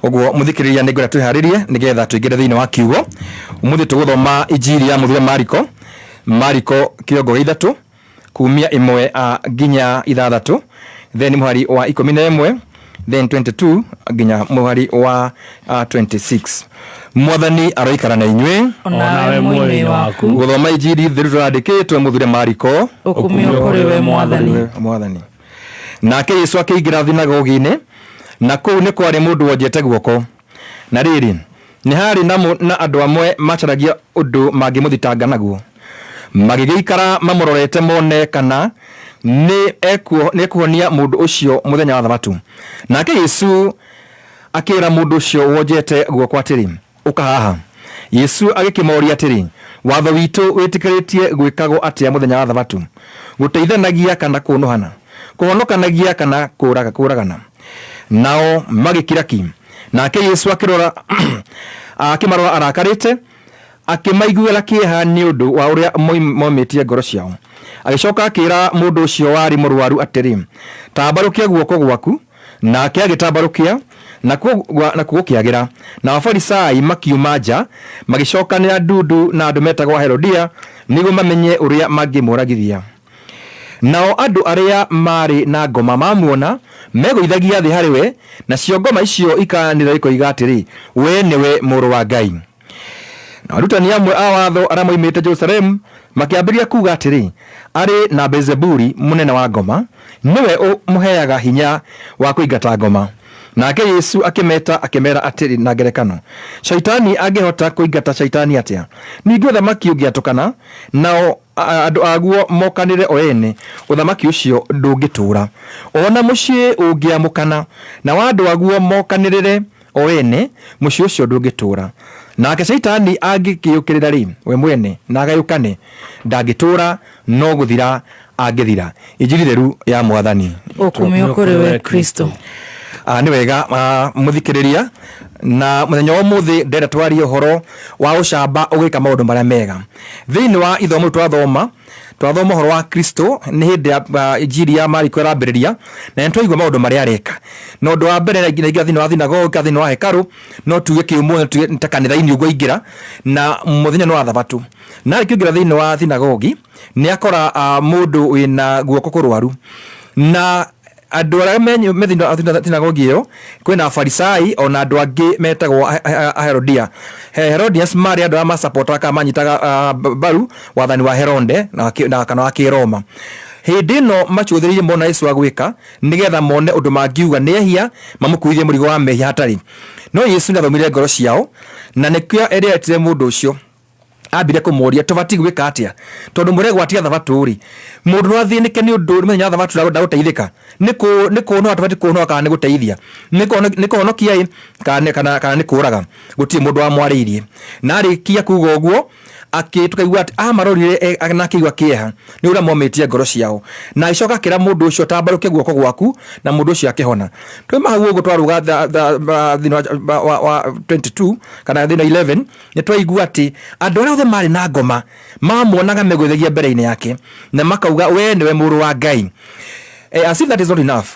Ũguo mũthikĩrĩria nĩ ngwenda twĩharĩrie nĩgetha tũingĩre thĩinĩ wa kiugo. Ũmũthĩ tũgũthoma injiri ya mũthuri Mariko, Mariko kĩongo gĩa 3 kumia 1 nginya 6, then mũhari wa 11, then 22 nginya mũhari wa 26. Mwathani aroikara na inyuĩ. Onawe mwĩrĩ waku. Gũthoma injiri theru tũrandĩkĩtwo mũthure Mariko. Ũkumio kũrĩ we Mwathani. Mwathani. Nake Yesu akĩingĩra thunagogi-inĩ, na kũu nĩ kwarĩ mũndũ wonjete guoko. Na rĩrĩ, Nĩ harĩ na andũ amwe macaragia ũndũ mangĩmũthitanga naguo, magĩgĩikara mamũrorete mone kana nĩ ekũhonia mũndũ ũcio mũthenya wa Thabatũ. Nake Yesu akĩra mũndũ ũcio wonjete guoko atĩrĩ, Ũka haha. Yesu agĩkĩmoria atĩrĩ, Watho witũ wĩtĩkĩrĩtie gwĩkagwo atĩa mũthenya wa Thabatũ? Gũteithanagia kana kũũnũhana? Kũhonokanagia kana kũũragana? Nao magĩkira ki. Nake Yesu akĩrora akĩmarora arakarĩte, akĩmaiguĩra kĩeha nĩ ũndũ wa ũrĩa momĩtie ngoro ciao. Agĩcoka akĩra mũndũ ũcio warĩ mũrwaru atĩrĩ, Tambarũkia guoko gwaku. Nake agĩtambarũkia, nakuo nakuo gũkĩagĩra. Nao Afarisai makiuma nja, magĩcokanĩra ndundu na andũ metagwo Aherodia, nĩguo mamenye ũrĩa mangĩmũũragithia. Nao andũ arĩa maarĩ na ngoma mamuona, megũithagia thĩ harĩ we, nacio ngoma icio ikaanĩrĩra ikoiga atĩrĩ, Wee nĩwe Mũrũ wa Ngai. Na arutani amwe a watho arĩa moimĩte Jerusalemu makĩambĩrĩria kuuga atĩrĩ, Arĩ na Beelizebuli, mũnene wa ngoma, nĩwe ũmũheaga hinya wa kũingata ngoma. Nake Yesu akĩmeta akĩmera atĩrĩ na ngerekano, Shaitani angĩhota kũingata Shaitani atĩa? Ningĩ ũthamaki ũngĩatũkana, nao andũ aguo mokanĩre o ene, ũthamaki ũcio ndũngĩtũũra. O na mũciĩ ũngĩamũkana, nao andũ aguo mokanĩrĩre o ene, mũciĩ ũcio ndũngĩtũũra. Nake Shaitani angĩkĩũkĩrĩra-rĩ, we mwene, na agayũkane, ndangĩtũũra, no gũthira angĩthira. Injiri theru ya Mwathani. Ũkumio kũrĩ we Kristo. Ah, nĩ wega ah, mũthikĩrĩria na mũthenya wa ũmũthĩ ndĩrenda twarie ũhoro wa ũcamba ũgĩka maũndũ marĩa mega thĩinĩ wa ithomo rĩu twathoma twathoma ũhoro wa kristo nĩ hĩndĩ ya ah, injiri ya mariko ĩrambĩrĩria na nĩ twaigua maũndũ marĩa areka na ũndũ wa mbere naingĩra thĩinĩ wa thinagogi kana thĩinĩ wa hekarũ no tuge kĩũmũ no tuge ta kanitha-inĩ ũguo aingĩra na mũthenya nĩ wa thabatũ na arĩkia kũingĩra thĩinĩ wa thinagogi nĩ akora ah, mũndũ wĩna guoko kũrwaru na andũ arĩa me thĩinĩ wa thinagogi ĩyo kwĩna afarisai ona andũ angĩ metagwo aherodia. Herodians marĩ andũ arĩa masapotaga kana manyitaga mbaru wathani wa Herode na kana wa Kĩroma. Hĩndĩ ĩno macũthĩrĩirie mona Yesu agwĩka nĩgetha mone ũndũ mangiuga nĩ ehia mamũkuithie mũrigo wa mehia hatarĩ. No Yesu nĩ athomire ngoro ciao na nĩkĩo eretire mũndũ ũcio ambire kũmoria tũbatiĩ gwĩka atĩa tondũ mũregwatia thabatũ rĩ mũndũ no athĩnĩke nĩ ũndũ mũthenya wa thabatũ ndagũteithĩka nĩ kũũnũha tũbatiĩ kũũnũha kana nĩ gũteithia nĩ kũhonokia ĩ kana nĩ kũũraga gũtirĩ mũndũ wamwarĩirie na arĩkia kuga ũguo akĩ tũkaigua atĩ amarorire e, na akĩigua kĩeha nĩ ũrĩa momĩtie ngoro ciao na agĩcoka akĩra mũndũ ũcio tambarũkia guoko gwaku na mũndũ ũcio akĩhona twauma hau ũguo twarũga thĩinĩ wa 22 kana thĩinĩ wa 11 Nĩ twaigua atĩ andũ arĩa othe maarĩ na ngoma mamuonaga megũithagia mbere-inĩ yake na makauga we nĩwe mũrũ wa Ngai. Eh, as if that is not enough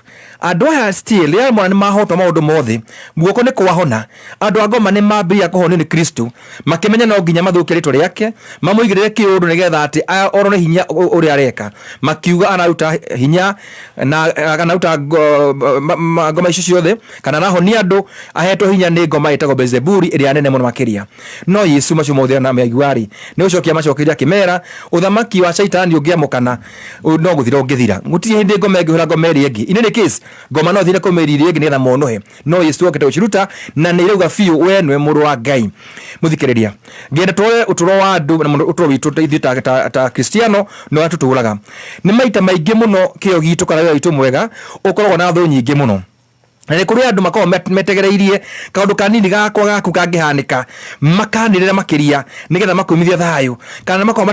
andũ aya still rĩrĩa mona nĩ mahotwo maũndũ mothe guoko nĩ kwahona andũ a ngoma nĩ mambĩrĩria kũhonio nĩ Kristo makĩmenya no nginya mathũkie rĩtwa rĩake mamũigĩrĩre kĩũndũ nĩgetha atĩ orwo nĩ hinya ũrĩa areka makiuga araruta hinya na akanaruta ngoma icio ciothe kana arahonia andũ ahetwo hinya nĩ ngoma ĩtagwo Beelzebuli ĩrĩa nene mũno makĩria. No Yesu macio mothe na mĩaigua-rĩ, nĩ gũcokia amacokeirie akĩmera, ũthamaki wa Shaitani ũngĩamũkana no gũthira ũngĩthira. Gũtirĩ hĩndĩ ngoma ĩngĩhũra ngoma ĩrĩa ĩngĩ. In any case, ngoma no ĩthire kũmĩri ĩrĩa ĩngĩ nĩgetha monũhe. No Yesu okĩte gũciruta na nĩ irauga biũ we nĩwe mũrũ wa Ngai. Mũthikĩrĩria, ngĩenda tũrore ũtũro wa andũ na mũno ũtũro witũ ithuĩ ta, ta, ta Kristiano na ũrĩa tũtũraga. Nĩ maita maingĩ mũno kĩo gitũ kana wĩra witũ mwega ũkoragwo na thũ nyingĩ mũno na nĩ kũrĩ andũ makoragwo metegereirie kaũndũ kanini gakwa gaku kangĩhanĩka makanĩrĩra makĩria nĩgetha makumithie thayũ kana makoragwo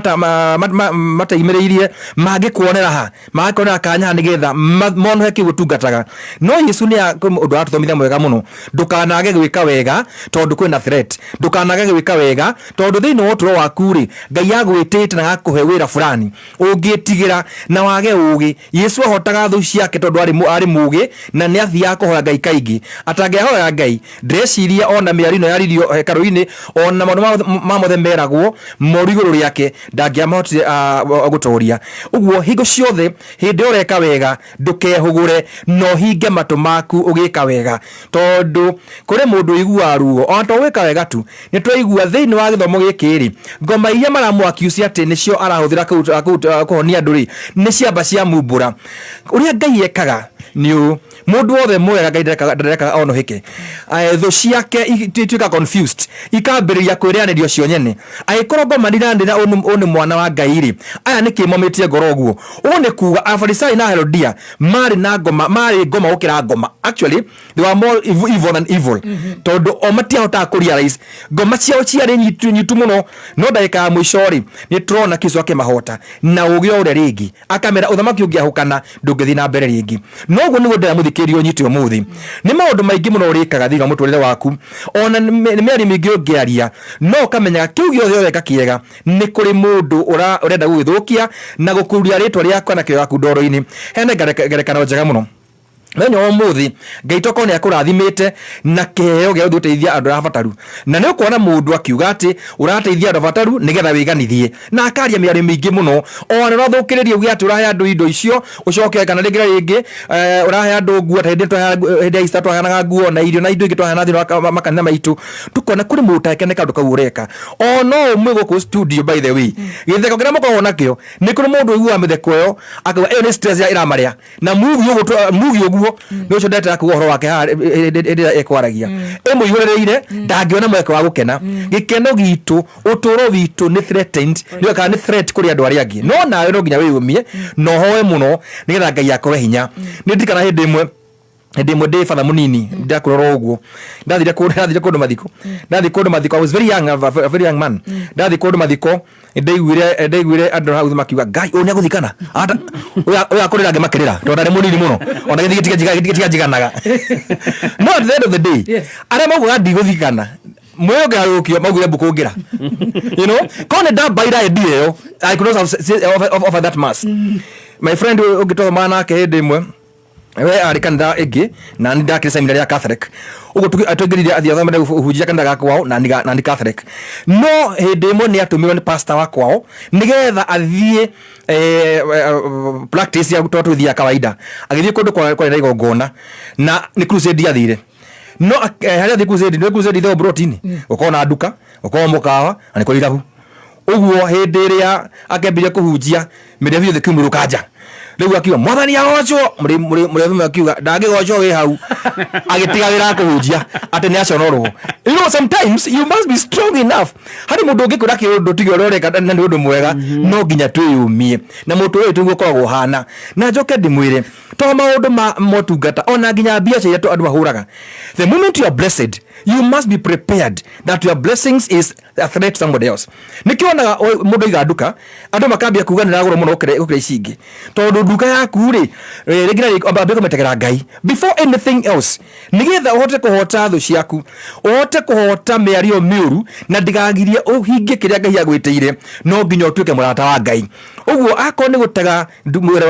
mateimĩrĩirie mangĩkuonera ha mangĩkuonera kanya ha nĩgetha monohe kĩu ũtungataga no Yesu nĩ ũndũ aratũthomithia mwega mũno ndũkanage gwĩka wega tondũ kwĩna threat ndũkanage gwĩka wega tondũ thĩinĩ wa ũtũro waku rĩ Ngai agwĩtĩte na agakũhe wĩra fulani ũngĩtigĩra na wage ũgĩ Yesu ahotaga thũ ciake tondũ arĩ mũgĩ na nĩ athiaga kũhoya Ngai kaingĩ. Atangĩahoyaga Ngai, ndĩreciria o na mĩario ĩno yaririo hekarũ-inĩ, o na maũndũ ma mothe meragwo moru igũrũ rĩake, ndangĩamahotire gũtoria. Ũguo hingo ciothe hĩndĩ ĩrĩa ũreka wega, ndũkehũgũre na ũhinge matũ maku ũgĩka wega, tondũ kũrĩ mũndũ ũiguaga ruo ona to gwĩka wega tu. Nĩ twaigua thĩinĩ wa gĩthomo gĩkĩ rĩ, ngoma iria maramũ accuse atĩ nĩcio arahũthĩra kũhonia andũ rĩ, nĩ ciamba cia mumbũra. Ũrĩa Ngai ekaga nĩ ũũ, Mũndũ wothe mwega Ngai ndarekaga onohĩke. Thũ ciake ituĩka confused, ikambĩrĩria kwĩrĩanĩrio cio nyene. Angĩkorwo ngoma ndiranĩra ũyũ nĩ mwana wa Ngai rĩ, aya nĩkĩ momĩtie ngoro ũguo? Ũguo nĩ kuga Afarisai na Herodia marĩ na ngoma, marĩ ngoma gũkĩra ngoma. Actually they were more evil than evil, tondũ o matiahotaga kũ realize ngoma ciao ciarĩ nyitu nyitu mũno. No ndagĩka ya mũico rĩ, nĩ tũrona Kristo akĩmahota na ũgĩ o ũrĩa rĩngĩ, akamera ũthamaki ũngĩahũkana ndũngĩthiĩ na mbere rĩngĩ. No ũguo nĩguo ndĩra mũthikĩrĩria ũnyite ũmũthĩ. Nĩ maũndũ maingĩ mũno ũrĩkaga thĩinĩ wa mũtũrĩre waku, ona nĩ mĩario mĩingĩ ũngĩaria, no ũkamenyaga kĩu gĩothe ũreka kĩega, nĩ kũrĩ mũndũ ũrenda gũgĩthũkia na gũkururia rĩtwa rĩaku kana kĩo gĩaku ndoro-inĩ. Heana ngerekano njega mũno. Mũthenya wa ũmũthĩ Ngai tokorwo nĩ akũrathimĩte na kĩheo gĩa gũthiĩ gũteithia andũ arĩa abataru, na nĩ ũkuona mũndũ akiuga atĩ ũrateithia andũ abataru nĩgetha wĩganithie, na akaria mĩario mĩingĩ mũno, ona ũrathũkĩrĩria uge atĩ ũrahe andũ indo icio, ũcoke kana rĩngĩ na rĩngĩ ũrahe andũ nguo, ta hĩndĩ hĩndĩ ya Easter twaheanaga nguo na irio na indo ingĩ twaheana thĩinĩ wa makanitha maitũ, tũkona kũrĩ mũndũ ũtarekena nĩ kaũndũ kau ũreka. O no ũmwe gũkũ studio by the way, gĩtheko kĩrĩa mũkoragwo nakĩo, nĩ kũrĩ mũndũ ũiguaga mĩtheko ĩyo akauga ĩyo nĩ stress ĩramarĩa. Na mugi ũguo mugi ũguo nĩ ũcio ndetera kuga ũhoro wake haha hĩndĩ ĩrĩa ekwaragia ĩmũihũrĩrĩire, ndangĩona mweke wa gũkena. Gĩkeno gitũ, ũtũũro witũ nĩ threatened, nĩ kana nĩ threat kũrĩ andũ arĩa angĩ. No nawe no nginya wĩyũmie na ũhoe mũno nĩgetha Ngai akũhe hinya. Nĩ ndirikana hĩndĩ ĩmwe ndĩ batha mũnini, ndakũrora ũguo, ndathire kũndũ mathiko, ndathiĩ kũndũ mathiko. I was very young, a very young man. Ndathiĩ kũndũ mathiko, ndaiguire andũ hau makiuga, "Ngai, ũyũ nĩagũthikana ũyũ akũrĩra angĩ makĩrĩra," tondũ ndarĩ mũnini mũno, ona gĩthigi tiganjiganaga. No at the end of the day, arĩa maugaga ndigũthikana mwĩũngarũkio maugire mbũkũngĩra, korwo nĩ ndambaira idea ĩyo, I could not have offered that mass. My friend ũngĩ twathomaga nake hĩndĩ ĩmwe, we arĩ kanitha ĩngĩ na nĩ ndakĩrĩ seminary ya Catholic ũguo, tũingĩrire athiĩ athomere ũhunjia kanitha ga kwao na nĩ Catholic. No hĩndĩ ĩmwe nĩ atũmirwo nĩ pastor wa kwao nĩgetha athiĩ practice ya tondũ twĩthiaga kawaida, agĩthiĩ kũndũ kwarĩ na igongona na nĩ crusade athire. No harĩa athiĩ crusade, nĩ crusade itheo broti-inĩ, gũkorwo na nduka, gũkorwo mũkawa na nĩ kũrĩ irabu ũguo. Hĩndĩ ĩrĩa akĩambirie kũhunjia, mĩrebi yothe kiumĩrũka nja. Rĩu akiuga, "Mwathani agocwo." Mũrebi akiuga, "Ndangĩgocwo wĩ hau." Agĩtiga wĩra wa kũhunjia atĩ nĩ aconorwo. Sometimes you must be strong enough. Harĩ mũndũ ũngĩkwĩra kĩũndũ tiga ũrĩa ũreka na nĩ ũndũ mwega, no nginya twĩyũmie na mũtũrĩre witũ nĩguo ũkoragwo ũhana. Na njoke ndĩmwĩre, to maũndũ ma motungata, ona nginya biacara iria andũ mahũraga, the moment you are blessed, you must be prepared that your blessings is a threat to somebody else. Nĩkĩo wonaga mũndũ aiga nduka, andũ makambia kuga nĩ ragũrwo mũno gũkĩra ici ingĩ, tondũ nduka yaku rĩ, rĩngĩ na rĩngĩ ambia kũmetegera Ngai before anything else, nĩgetha ũhote kũhota thũ ciaku, ũhote kũhota mĩario mĩũru na ndĩgagirie ũhingie kĩrĩa Ngai agwĩtĩire. No nginya ũtuĩke mũrata wa Ngai. Ũguo akorwo nĩ gũtega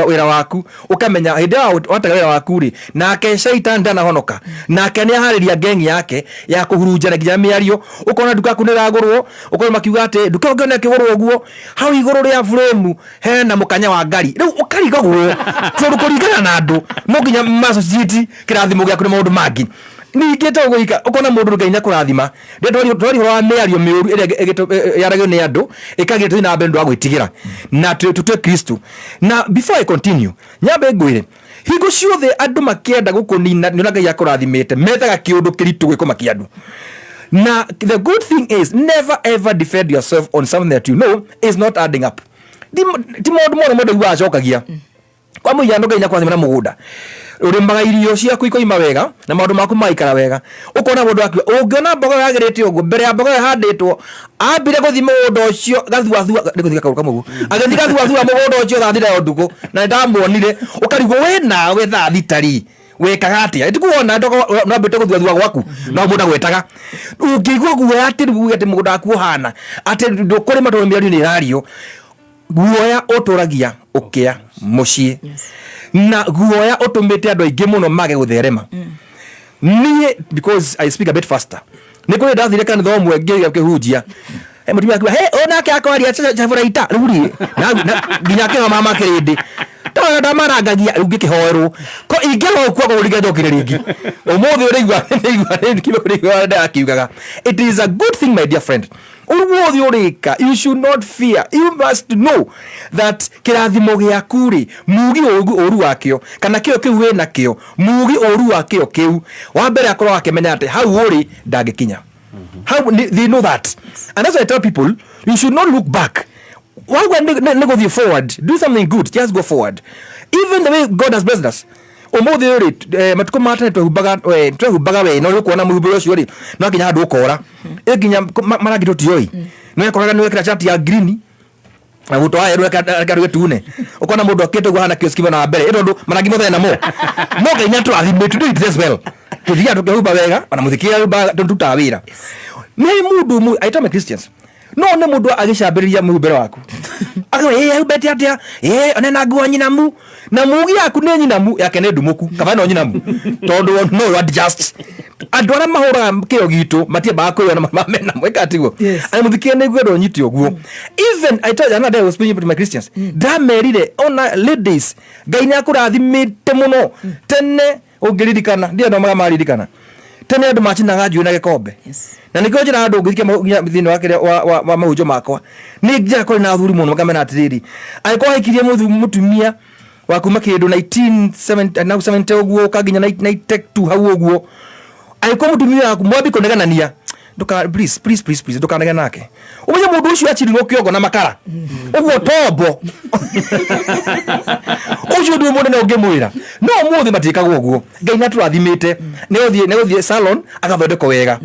wĩra waku, ũkamenya hĩndĩ ĩyo watega wĩra waku rĩ, nake caitani ndanahonoka, nake nĩ aharĩria ngengi yake ya kũhurunjana nginya mĩario. Ũkona nduka yaku nĩ ĩragũrwo, ũkona makiuga atĩ nduka ĩyo ũngĩona ĩkĩgũrwo ũguo, hau igũrũ rĩa frame hena mũkanya wa ngari. Rĩu ũkarigagwo, tondũ kũringana na andũ no nginya ma-associate kĩrathimo gĩaku na maũndũ mangĩ. Ningĩ to gwĩka, ũkona mũndũ Ngai nĩakũrathima. Rĩrĩa twari ũhoro wa mĩario mĩũru ĩrĩa yaragio nĩ andũ ĩkagiria tũthiĩ na mbere nĩ ũndũ wa gwĩtigĩra na tũtue Kristo. Na before I continue, nyambe ngwĩre, hingo ciothe andũ makĩenda gũkũnina nĩ ũrĩa Ngai akũrathimĩte, methaga kĩũndũ kĩritũ gwĩkũmakia andũ. Na the good thing is, never ever defend yourself on something that you know is not adding up. Ti maũndũ mothe mũndũ aiguaga acokagia. Kwa mũhiano, Ngai nĩakũrathima na mũgũnda, ũrĩmaga irio ciaku ikoima wega na maũndũ maku magaikara wega. Ũkona mũndũ akiuga, ũngĩona mboga ĩyo yagĩrĩte ũguo, mbere ya mboga ĩyo ĩhandĩtwo ambire gũthiĩ mũgũnda ũcio gathuathua, nĩ gũthiĩ gakaũrũ kamwe ũguo, agĩthiĩ gathuathua mũgũnda ũcio thaa 3 ya ũtukũ na nĩndamuonire. Ũkarigwo, we nawe thaa 6 rĩ, wekaga atĩa? Ĩtikuona nambĩte gũthuathua gwaku no mũndũ agwĩtaga. Ũngĩigua guoya atĩ rĩu uge atĩ mũgũnda waku ũhana atĩ ndũkũrĩma tondũ mĩario nĩ ĩrario, guoya ũtũragia ũkĩa mũciĩ, na guoya ũtũmĩte andũ aingĩ mũno mage gũtherema. Niĩ, because I speak a bit faster, nĩ kũrĩ ndathire kanitha ũmwe ngĩgeria kĩhunjia. Mũtumia akiuga, "He, ũyũ nake akwaria caburaita rĩu rĩ." Nginya akĩhoma makĩrĩndĩ tondũ ndamarangagia. Rĩu ngĩkĩhoerwo ko ingĩrwo kuo kũringa njokire rĩngĩ ũmũthĩ ũrĩigua nĩigua ndĩrakiugaga. It is a good thing, my dear friend. Ũru wothe ũrĩka, you should not fear. You must know that kĩrathimo gĩaku rĩ, mugi ũru wakĩo kana kĩo kĩu wĩ nakĩo, mugi ũru wakĩo kĩu wa mbere akorwo akĩmenya atĩ hau ũrĩ ndangĩkinya hau. They know that, and that's why I tell people, you should not look back. Wagwa nĩ gũthiĩ forward. Do something good, just go forward. Even the way God has blessed us ũmũthĩ rĩ, matukũ ma tene twehumbaga we no ũkuona mũhumbĩre ũcio rĩ, no nginya handũ ũkora ĩ nginya marangi tũtiũĩ, no ekoraga nĩ wekĩra shati ya green na guto wa yerũ reka tune, ukona mundu akite guo hana kioski na mbere tondu marangi mothe namo no Ngai nĩ atũrathimĩte. Today it is well, tuthiaga tukĩhumba wega ona mũthikĩra humba tũrutaga wĩra nĩ mundu I tell my Christians, no nĩ mũndũ agĩcambĩrĩria mũhumbĩre waku akauga, "Ĩ humbĩte atĩa? Ĩ one na nguo nyinamu na mugi yaku nĩ nyinamu yake nĩ ndumũku kaba no nyinamu," tondũ no adjust. Andũ arĩa mahũraga kĩo gitũ matiambaga kwĩyona mena mwĩka tiguo arĩ mũthikie nĩ ngwenda ũnyite ũguo. Even I tell you, another day I was speaking to my Christians, ndamerire ona ladies, Ngai nĩ akũrathimĩte mũno. Tene ũngĩririkana, ndienda maririkana, tene andũ macinaga njuĩ na gĩkombe, na nĩkĩo njĩra andũ ũngĩthikia nginya thĩinĩ wa kĩrĩa wa mahunjio makwa nĩ njĩra kũrĩ na athuri mũno makamena atĩrĩrĩ, angĩkorwo ahikirie mũtumia wa kuma kĩndũ 1970 na 70 ũguo ũka nginya 92 hau ũguo, angĩkorwo mũtumia waku mwambi kũneganania, nduka, please, please, please, please, ndukanegane nake. Ũmenye mũndũ ũcio acinirwo kĩongo na makara ũguo tombo ũcio ndũ mũnene ũngĩmwĩra. No ũmũthĩ matiĩkagwo ũguo. Ngai nĩ atũrathimĩte, nĩ gũthiĩ salon agathondekwo wega.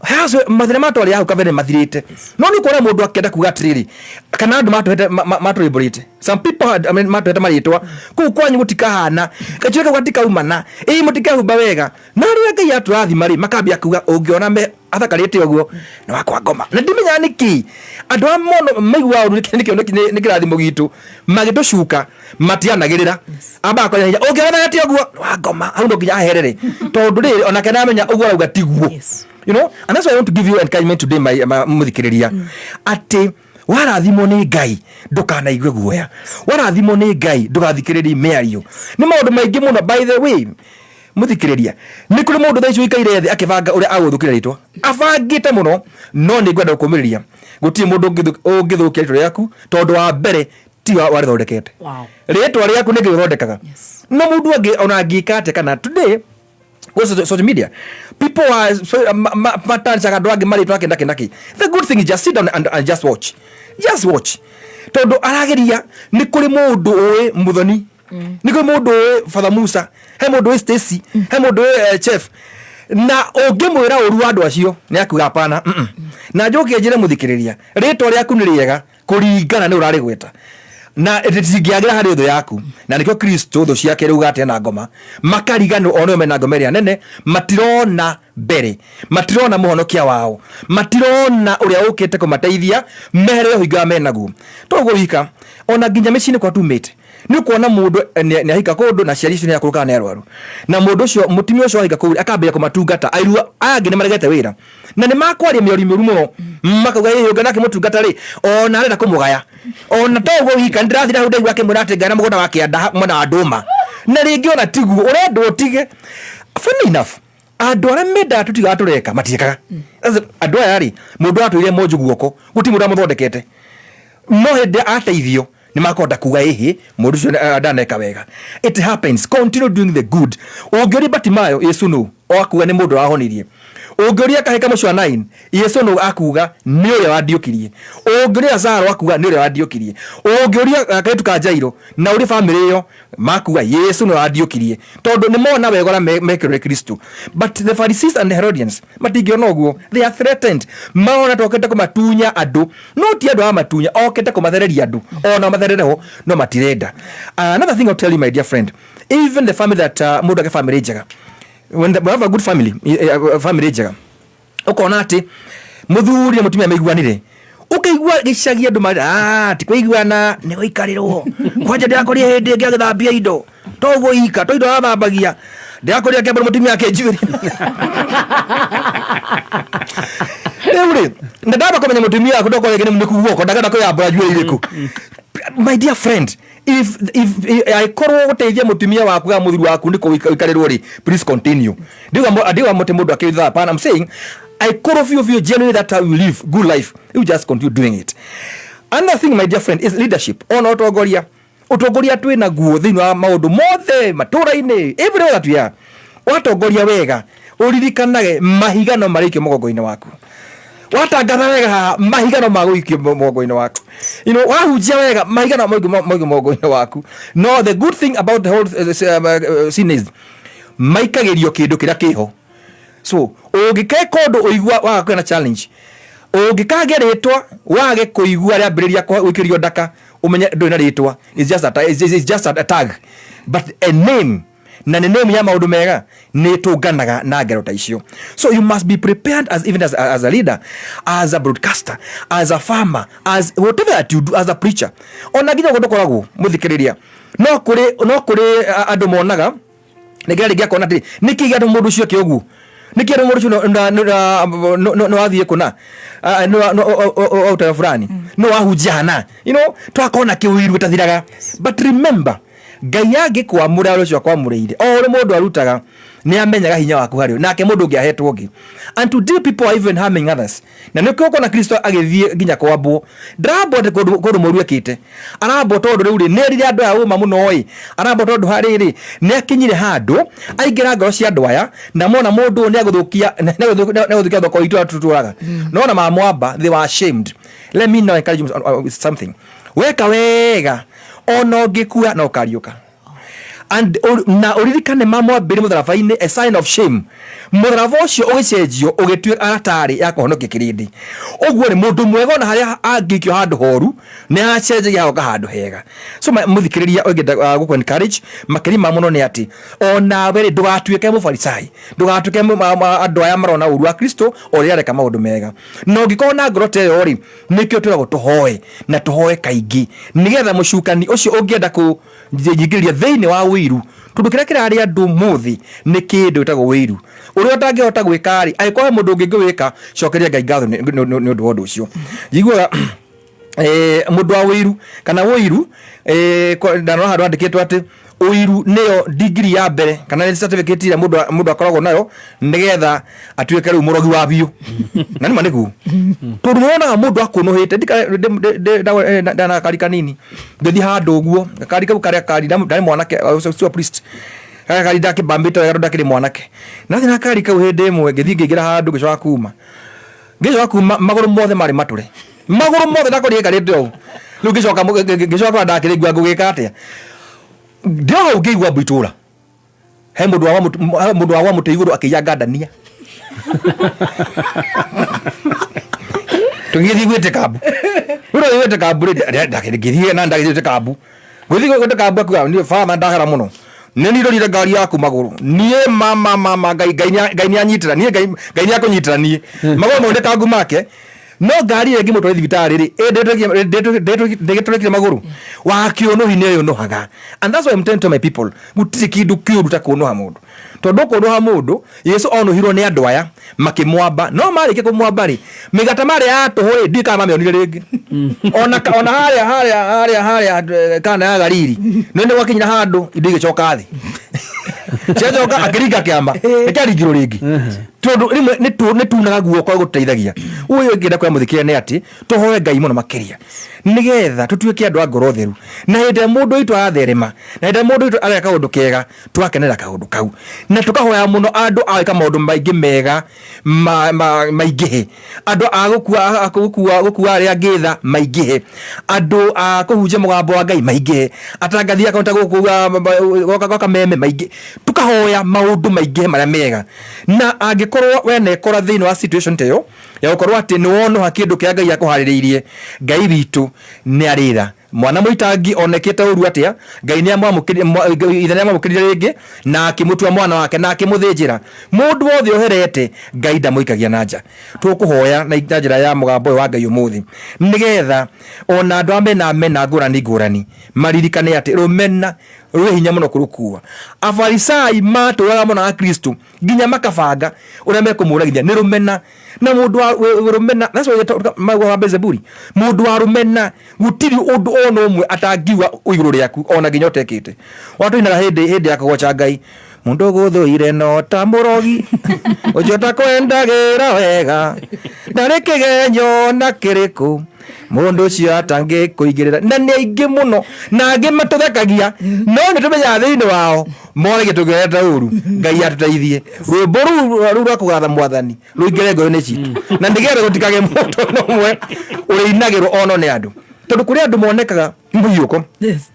Hacio mathĩna matwarĩ hau kabere mathirĩte, no nĩ kuona mũndũ akĩenda kuga atĩrĩrĩ, kana andũ matũhete matũrĩmbũrĩte, some people had, I mean, matũhete marĩtwa kũu kwanyu gũtikahana gacuĩ kau gatikaumana, ĩ mũtikehumba wega, na rĩrĩa Ngai atũrathima rĩ, makambia kuga ũngĩona me athakarĩte ũguo nĩ wakwa ngoma. Na ndimenyaga nĩkĩ andũ aya mono maiguaga ũru nĩ kĩrathimo gitũ magĩtũcuka matianagĩrĩra ambaga kwaria hinya, ũngĩona athakarĩte ũguo nĩ wa ngoma, hau no nginya aherere, tondũ rĩrĩ onake nĩamenya ũguo arauga tiguo. And that's why I want to give you encouragement today, my mũthikĩrĩria, atĩ warathimwo nĩ Ngai ndũkanaigue guoya, warathimwo nĩ Ngai ndũgathikĩrĩrie mĩario. Nĩ maũndũ maingĩ mũno. By the way, mũthikĩrĩria, nĩ kũrĩ mũndũ thaa ici ũikaire thĩ akĩbanga ũrĩa agũthũkĩra rĩtwa, abangĩte mũno, no nĩ ngwenda gũkũmĩrĩria, gũtirĩ mũndũ ũngĩthũkia rĩtwa rĩaku, tondũ wa mbere ti warĩthondekete. Rĩtwa rĩaku nĩ Ngai ũthondekaga, no mũndũ angĩ ona angĩka atĩa kana today go social media, people are so, matancaga andũ angĩ marĩtwa kĩ na kĩ na kĩ. The good thing is just sit down and just watch, just watch, tondũ arageria. Nĩ kũrĩ mũndũ ũĩ Muthoni, nĩ kũrĩ mũndũ ũĩ Father Musa, he mũndũ ũĩ Stacy, he mũndũ ũĩ chef, na ũngĩmwĩra ũru wa andũ acio nĩ akuga hapana. Na njoke njĩre mũthikĩrĩria, rĩtwa rĩaku nĩ rĩega kũringana nĩ ũrarĩgweta na rĩtingĩagĩra harĩ thũ yaku, na nĩkĩo Kristo thũ ciake rĩu gate na ngoma makariganĩrwo o nĩo mena ngoma ĩrĩa nene. Matirona mbere, matirona mũhonokia wao, matirona ũrĩa ũkĩte kũmateithia meherere ũhinga ũrĩa menaguo. Toguo wika ona nginya mĩciĩ-inĩ kwa tumĩte nĩ ũkuona mũndũ nĩ ahika kũndũ na ciari icio nĩ akũrũ kana nĩ arwaru, na mũndũ ũcio, mũtumia ũcio wahika kũu akambĩrĩria kũmatungata. Airu aya angĩ nĩ maregete wĩra na nĩ makwaria mĩario mĩũru mũno, makauga, "Ĩ ũngĩ nake mũtungata rĩ, ona arenda kũmũgaya." Ona toguo wika nĩ ndĩrathira hau ndaigua akĩmwĩra atĩ ngana mũgũnda wa kĩanda mwena wa ndũma, na rĩngĩ ona tiguo ũrendwo ũtige. Funny enough, andũ arĩa mendaga tũtigaga tũreka matiĩkaga. Sasa, andũ aya rĩ, mũndũ atũire monju guoko gũtirĩ mũndũ amũthondekete, no hĩndĩ ateithio nĩ makũhota kuga, "Ĩhĩ, mũndũ ũcio ndaneka wega." It happens. Continue doing the good. Ũngĩũria Batimayo, "Yesu nũ?" O akuga nĩ mũndũ wahonirie. Ũngĩũria kahĩka mũcio wa 9, "Yesu nũ?" Akuga nĩ ũrĩa wandiũkirie. Ũngĩũria Lazaro, akuga nĩ ũrĩa wandiũkirie. Ũngĩũria kairĩtu ka Jairo na ũrĩ famĩlĩ ĩyo, makuga Yesu nĩ wandiũkirie, tondũ nĩ mona wega ũrĩa mekĩrwo nĩ Kristo. But the Pharisees and the Herodians matingĩona ũguo. They are threatened. Marona tokete kũmatunya andũ, no ti andũ a matunya, okete kũmathereria andũ ona matherereho, no matirenda. Another thing I'll tell you, my dear friend, even the family that mũndũ ake family njega, we have a good family, family njega, ũkona atĩ mũthuri na mũtumia maiguanire, ũkaigua gĩcagi andũ marĩ, "Ah, ti kũiguana, nĩ gũikarĩrwo kwanja. Ndĩrakorire hĩndĩ ĩngĩ agĩthambia indo, toguo ika to indo arathambagia, ndĩrakorire akĩambara mũtumia akĩnjuĩria." Rĩu rĩ, na ndamba kũmenya mũtumia waku ndokorwo rĩngĩ nĩ guoko ndangĩenda kwĩyambũra njuĩrĩ irĩkũ. My dear friend, if angĩkorwo gũteithia mũtumia waku kana mũthuri waku nĩ kũikarĩrwo rĩ, please continue. Ndiuga mũtĩ mũndũ akĩtha, hapana. I'm saying Aikorwo biũ biũ genuinely that how you live good life, you just continue doing it. Another thing, my dear friend, is leadership. Ona ũtongoria, ũtongoria twĩ naguo thĩinĩ wa maũndũ mothe matũra-inĩ, everywhere that we are. Watongoria wega, ũririkanage mahiga no marĩikio mũgongo-inĩ waku. Watangatha wega haha, mahiga no magũikio mũgongo-inĩ waku. Wahunjia wega, mahiga no maikio mũgongo-inĩ waku. No the good thing about the whole scene is maikagĩrio kĩndũ kĩrĩa kĩho. So ũngĩkeka ũndũ ũigua waga kwĩna challenge, ũngĩkagĩa rĩtwa wage kũigua rĩambĩrĩria gwĩkĩrio ndaka, ũmenye ndũrĩ na rĩtwa. It's just a it's just a tag, but a name, na nĩ name ya maũndũ mega, nĩ tũnganaga na ngero ta icio. So you must be prepared as even as a leader, as a broadcaster, as a farmer, as whatever that you do, as a preacher. Ona nginya ũguo ndũkoragwo mũthikĩrĩria, no kũrĩ andũ monaga nĩngĩra rĩngĩ akona atĩrĩ, nĩkĩ gĩatũ mũndũ ũcio eke ũguo, nĩkĩ andũ mũndũ ũcio nĩ wathiĩ kũna wautara fulani, nĩ wahunjia hana, twakona kĩũiru gĩtathiraga. But remember, Ngai angĩkwamũra, ũrĩa ũcio akwamũrĩire, o ũrĩa mũndũ arutaga, nĩ amenyaga hinya waku harĩ nake mũndũ ũngĩ ahetwo ũngĩ. And today people are even harming others, na nĩkĩo ũkona Kristo agĩthiĩ nginya kwambwo. Ndarambwo atĩ kũndũ mũru ekĩte, arambwo tondũ rĩu rĩ nĩ erire andũ aya ũma mũno ĩ. Arambwo tondũ harĩrĩ nĩ akinyire handũ aingĩra ngoro cia andũ aya, na mona mũndũ ũyũ nĩ agũthũkia thoko itũ ĩrĩa tũtũraga. Nona mamwamba, they were ashamed. Let me now encourage you with something. Weka wega, ona ũngĩkua no ũkariũka. And na ũririkane mamwambĩre mũtharaba-inĩ, a sign of shame. Mũtharaba ũcio ũgĩcenjio ũgĩtuĩka aratarĩ ya kũhonokia kĩrĩndĩ. Ũguo nĩ mũndũ mwega, ona harĩa angĩikio handũ horu, nĩ acenjagia agoka handũ hega. So mũthikĩrĩria, ũngĩenda gũkũ encourage makĩria ma mũno nĩ atĩ onawe rĩ, ndũgatuĩke mũfarisai, ndũgatuĩke andũ aya marona ũru wa Kristo o rĩrĩa areka maũndũ mega. Na ũngĩkorwo na ngoro ta ĩyo rĩ, nĩkĩo twĩragwo tũhoe na tũhoe kaingĩ, nĩgetha mũcukani ũcio ũngĩenda kũnyingĩrĩria thĩinĩ wa ũiru, tondũ kĩrĩa kĩrarĩa andũ mũthĩ nĩ kĩndũ gĩtagwo ũiru ũrĩa ũtangĩhota gwĩka rĩ, angĩkorwo he mũndũ ũngĩ ngĩwĩka, cokeria Ngai ngatho nĩ ũndũ wa ũndũ ũcio. Njiguaga mũndũ wa ũiru kana ũiru, ndanona handũ handĩkĩtwo atĩ ũiru nĩyo degree ya mbere kana nĩ certificate ĩrĩa mũndũ akoragwo nayo nĩgetha atuĩke rĩu mũrogi wa biũ. Na nĩma nĩguo, tondũ nĩwonaga mũndũ akũnũhĩte. Ndana gakari kanini ngĩthiĩ handũ ũguo, gakari kau karĩa kari ndarĩ mwanake, ũcio priest, karĩa kari ndakĩmbambĩte wega tondũ ndakĩrĩ mwanake. Nathiĩ na gakari kau hĩndĩ ĩmwe, ngĩthiĩ ngĩingĩra handũ, ngĩcoka kuma magũrũ mothe marĩ matũre, magũrũ mothe ndakorire ngarĩte ũũ. Rĩu ngĩcoka kũrĩa ndakĩrĩ ngua ngũgĩka atĩa, ndĩ hau ngĩigua mbu itũra he mũndũ wa mũtĩ igũrũ akĩiya ngandania. Tũgĩthiĩ gwĩtĩka mbu, rĩu twathiĩ gwĩtĩka mbu rĩ, ngĩthiĩ na ndagĩthiĩ gwĩtĩka mbu, gũthiĩ gwĩtĩka mbu akiuga niĩ baba ndahera mũno, nĩ niĩ ndorire ngari yaku magũrũ niĩ mama mama. Ngai nĩ anyitĩra niĩ, Ngai nĩ akũnyitĩra niĩ magũrũ maunĩkangu make, no ngari ĩrĩa ĩngĩmũtwara thibitarĩ rĩ, ndĩgĩtũrĩkire magũrũ wakĩũnũhi nĩ ũnũhaga. And that's why I'm telling to my people, gũtirĩ kĩndũ kĩũru ta kũnũha mũndũ, tondũ kũnũha mũndũ, Yesu onũhirwo nĩ andũ aya makĩmwamba, no marĩkia kũmwamba rĩ, mĩgate marĩa ya tũhũ rĩ, ndiũĩ kana mamĩonire rĩngĩ. Ona harĩa Kana ya Galili no nĩ gwakinyire handũ indo igĩcoka thĩ, ciacoka akĩringa kĩama, nĩkĩaringirwo rĩngĩ, tondũ rĩmwe nĩ tunaga guoko gũteithagia. Ũyũ ũngĩenda kwĩra mũthikĩrĩria nĩ atĩ tũhoe Ngai mũno makĩria, nĩgetha tũtuĩke andũ a ngoro theru, na hĩndĩ ĩrĩa mũndũ witũ aratherema, na hĩndĩ ĩrĩa mũndũ witũ areka kaũndũ kega, tũgakenera kaũndũ kau, na tũkahoya mũno andũ a gwĩka maũndũ maingĩ mega maingĩhe, andũ a gũkua arĩa angĩ tha maingĩhe, andũ a kũhunjia mũgambo wa Ngai maingĩhe, atangathi a kaunta gũkũ gwa Kameme maingĩ. Tũkahoya maũndũ maingĩhe marĩa mega. Na angĩkorwo we nekora thĩinĩ wa situation ta ĩyo ya gũkorwo atĩ nĩ wonoha kĩndũ kĩa Ngai akũharĩrĩirie, Ngai witũ nĩ arĩ tha. Mwana mũitangi onekete ũru atĩa, Ngai nĩ amwamũkĩrire, ithe nĩ amwamũkĩrire rĩngĩ na akĩmũtua mwana wake na akĩmũthĩnjĩra. Mũndũ wothe ũherete, Ngai ndamũikagia na nja. Tũkũhoya na njĩra ya mũgambo ũyũ wa Ngai ũmũthĩ, nĩgetha ona andũ arĩa mena mena ngũrani ngũrani maririkane atĩ rũmena rwĩ hinya mũno kũrũkua. Afarisai matũraga mũno a Kristo nginya makabanga ũrĩa mekũmũragithia nĩ rũmena. Na mũndũ wa rũmena, that's why mauga wa Beelzebuli, mũndũ wa rũmena gũtirĩ ũndũ ona ũmwe atangiuga igũrũ rĩaku, ona nginya ũtekĩte. Watũinaga hĩndĩ ya kũgoca Ngai, Mundu guthuire no ta murogi ucio takwendagĩra wega ndarĩ kĩgenyo na kĩrĩkũ mundu ucio atangĩkũigĩrĩra. Na nĩ aingĩ mũno na angĩ matũthekagia, no nĩ tũmenyaga thĩinĩ wao moragia tũngĩreta ũru. Ngai atũteithie rwĩmbo rũu rwa kũgatha mwathani rũingĩre ngoro-inĩ citũ, na nĩgetha gũtikagĩe mũndũ ona ũmwe ũrĩinagĩrwo ono nĩ andũ, tondũ kũrĩ andũ monekaga mũhiũko,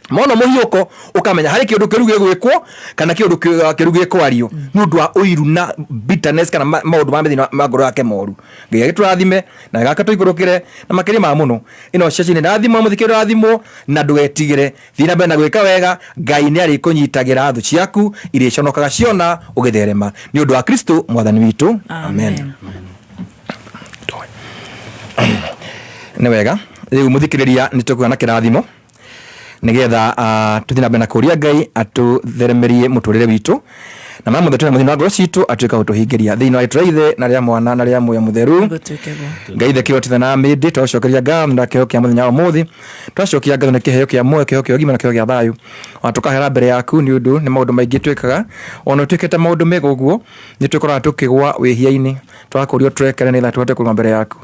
mona mũhiũko ũkamenya harĩ kĩũndũ kĩru gĩgwĩkwo kana kĩũndũ kĩru gĩkwario nĩ ũndũ wa ũiru na bitterness kana maũndũ ma mĩthĩna ma ngoro yake moru. Ngai agĩtũrathime na gaka tũikũrũkĩre na makĩria ma mũno ĩno ceceni rathimwo, mũthikĩrĩria rathimwo, na ndũgetigĩre, thiĩ na mbere na gwĩka wega. Ngai nĩ arĩkũnyitagĩra, thũ ciaku irĩconokaga ciona ũgĩtherema nĩ ũndũ wa Kristo mwathani witũ, amen. Nĩ wega rĩu mũthikĩrĩria nĩ tũkũgĩa na kĩrathimo nĩgetha tũthiĩ na mbere na kũria Ngai atũtheremerie mũtũrĩre witũ na marĩa mothe twĩna mũthĩna wa ngoro citũ atuĩka gũtũhingĩria thĩinĩ wa rĩtwa rĩa Ithe na rĩa Mwana na rĩa Muoyo Mũtheru. Ngai ithe kĩhotitha na mĩndĩ twacokeria ngatho na kĩheo kĩa mũthenya wa ũmũthĩ, twacokia ngatho nĩ kĩheo kĩa muoyo, kĩheo kĩa ũgima na kĩheo gĩa thayũ, ona tũkahera mbere yaku nĩ ũndũ nĩ maũndũ maingĩ twĩkaga, ona ũtuĩkĩte maũndũ mega ũguo nĩ twĩkoraga tũkĩgwa wĩhia-inĩ, twakũrio tũrekere nĩgetha tũhote kũrũgama mbere yaku.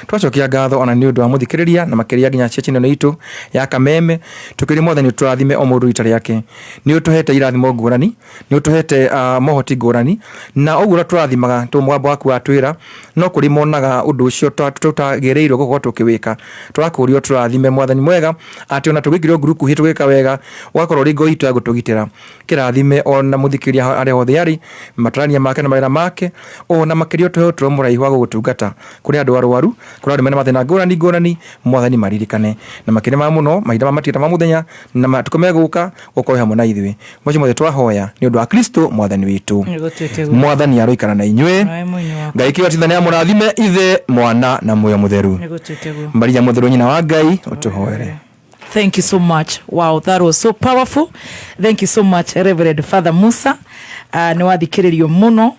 Twacokia ngatho ona nĩ ũndũ wa mũthikĩrĩria na makĩria nginya ceceni ĩno itũ ya Kameme, tũkĩũria mwathani ũtũrathime o mũndũ rita rĩake. Nĩ ũtũhete irathimo ngũrani, nĩ ũtũhete mohoti ngũrani, na ũguo ũrĩa tũrathimaga tũ mũgambo waku watwĩra no kũrĩ monaga ũndũ ũcio tũtagĩrĩirwo gũkorwo tũkĩwĩka. Tũrakũria ũtũrathime mwathani mwega, atĩ ona tũgĩkĩrwo ngurubu hihi tũgĩka wega ũgakorwo ũrĩ ngo itũ ya gũtũgitĩra. Kĩrathime ona mũthikĩrĩria arĩa othe arĩ matarania make na mawĩra make, ona makĩria ũtũhe ũtũro mũraihu wa gũgũtungata. Kũrĩ andũ arwaru, kũrĩ andũ mena mathĩna ngũrani ngũrani, mwathani maririkane na makĩria ma mũno mahinda ma matigata ma mũthenya na matukũ megũka ũkorwo hamwe na ithuĩ. Macio mothe twahoya nĩ ũndũ wa Kristo mwathani witũ. Mwathani aroikara na inyuĩ. Ngai kĩhotitha nĩ amũrathime Ithe, Mwana na Muoyo Mũtheru. Maria Mũtheru nyina wa Ngai ũtũhoere. Thank you so much. Wow, that was so powerful. Thank you so much, Reverend Father Musa. Nĩ wathikĩrĩrio mũno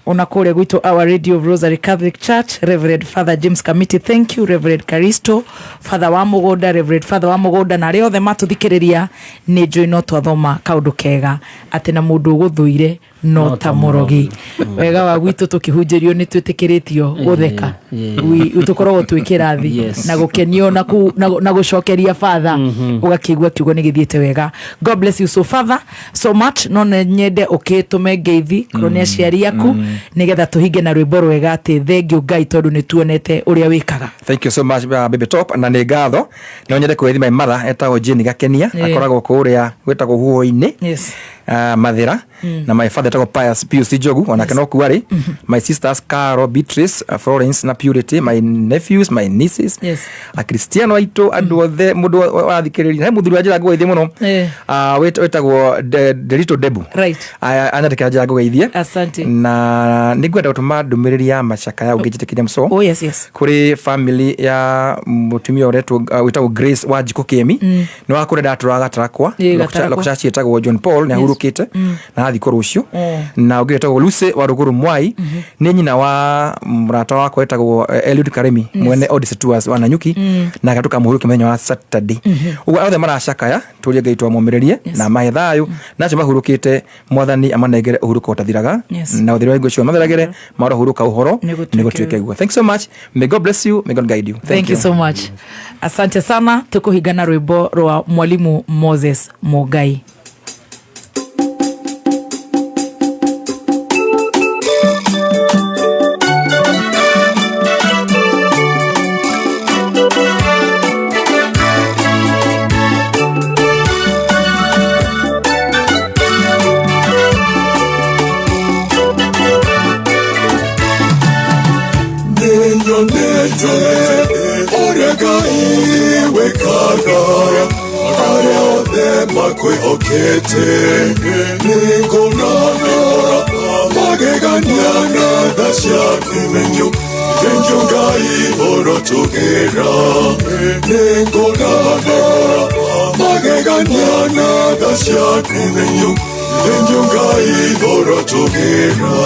ona kũrĩa gwitũ Our Radio of Rosary Catholic Church, Reverend Father James Kamiti, thank you. Reverend Caristo, Father wa Mũgũnda, Reverend Father wa Mũgũnda, na arĩa othe matũthikĩrĩria, nĩ njũĩ no twathoma kaũndũ kega atĩ na mũndũ ũgũthũire no ta mũrogi. Wega wa gwitũ tũkĩhunjĩrio nĩ twĩtĩkĩrĩtio gũtheka, tũkoragwo twĩ kĩrathi na gũkenio na gũcokeria Father, ũgakĩigua kiugo nĩ gĩthiĩte wega. God bless you so Father so much. No nĩ nyende ũkĩtũme ngeithi korwo nĩ aciari aku nĩgetha tũhinge na rwĩmbo rwega atĩ thengio Ngai tondũ nĩ tuonete ũrĩa wĩkaga. Thank you so much, Baby Top, na nĩ ngatho. No nyende kwĩthi my mother etagwo Jane Gakenia, akoragwo kũrĩa gwĩtagwo Huo-inĩ, Mathĩra, na my father etagwo Pius Pius Njogu, onake no kuo arĩ, my sisters Caro, Beatrice, Florence na Purity, my nephews, my nieces, akristiano aitũ, andũ othe mũndũ wathikĩrĩria. He mũthuri wa njĩra ngũgeithie mũno, wĩtagwo Derito Debu. Anyandĩkĩra njĩra ngũgeithie. Asante. Na nĩngwenda gũtũma ndũmĩrĩri ya macakaya ũngĩnjĩtĩkĩria mso. Oh, yes, yes. Kũrĩ family ya mũtumia ũretwo wĩtagwo Grace Wanjikũ Kĩemi, nĩ wa kũrĩa ndatũraga Gatarakwa. Gatarakwa. Lokachachi ĩtagwo John Paul nĩ ahurũkĩte na athikwo rũciũ, na ũngĩ wĩtagwo Lucy wa Rũgũrũ Mwai, nĩ nyina wa mũrata wakwa wĩtagwo Eliud Karemi, mwene Odyssey Tours wa Nanyuki, na tũkamũhurũkia mũthenya wa Saturday. Ũguo othe maracakaya, tũrie Ngai twamũmĩrĩrie na amahe thayũ, na acio mahurũkĩte mwathani amanengere ũhurũko ũtathiraga, na ũtheri wa hingo ciothe matheragĩre marohurũka ũhoro Nĩgũtuĩke nĩgũtuĩke guo. Thank you so much, may God bless you, may God guide you. Thank you so much. Asante sana. Tũkũhingana rwĩmbo rwa mwalimu Moses Mũngai. Nĩnyonete ũrĩa Ngai wĩkaga arĩa othe makwĩhokete, nĩngũrora magegania na tha ciaku. Thengiũ Ngai ũrotũgĩra, nĩngũrora magegania na tha ciaku. Thengiũ Ngai ũrotũgĩra.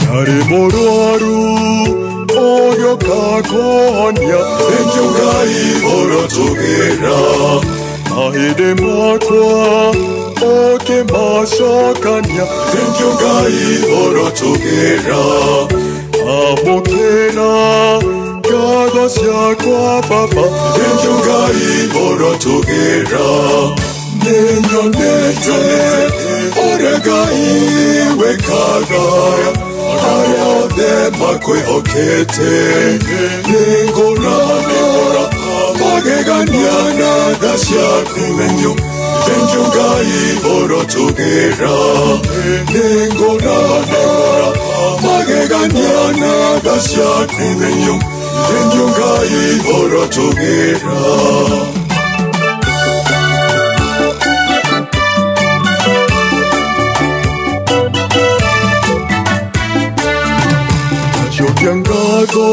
Ndarĩ mũrwaru ũgĩũka wa kũhonia. Thengiũ Ngai ũrotũgĩra mahĩndĩ makwa ũkĩmacokania. Thengiũ Ngai ũrotũgĩra amũkĩra ngatho ciakwa Baba. Thengiũ Ngai ũrotũgĩra nĩnyonete ũrĩa Ngai wĩkaga arĩa othe makwĩhokete. Nĩngũra magegania na tha ciaku. Thengiũ Ngai ũrotũgĩra nĩngũra magegania na tha ciaku. Thengiũ Ngai ũrotũgĩra. Cokia ngatho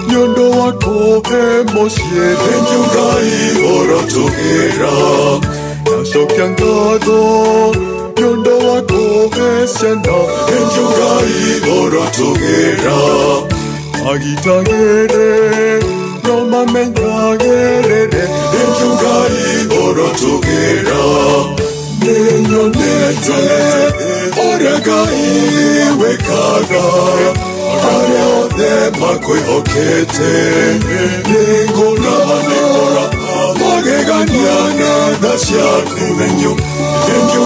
nĩ ũndũ wa kũhe mũciĩ. Thengiũ Ngai ũrotũgĩra. Ndacokia ngatho nĩ ũndũ wa kũhe ciana. Thengiũ Ngai ũrotũgĩra agitagĩre no mamenyagĩrĩre. Thengiũ Ngai ũrotũgĩra nĩnyonete ũrĩa Ngai wĩkaga arĩa othe makwĩhokete. Nĩngũra magegania na tha ciaku. Thengiũ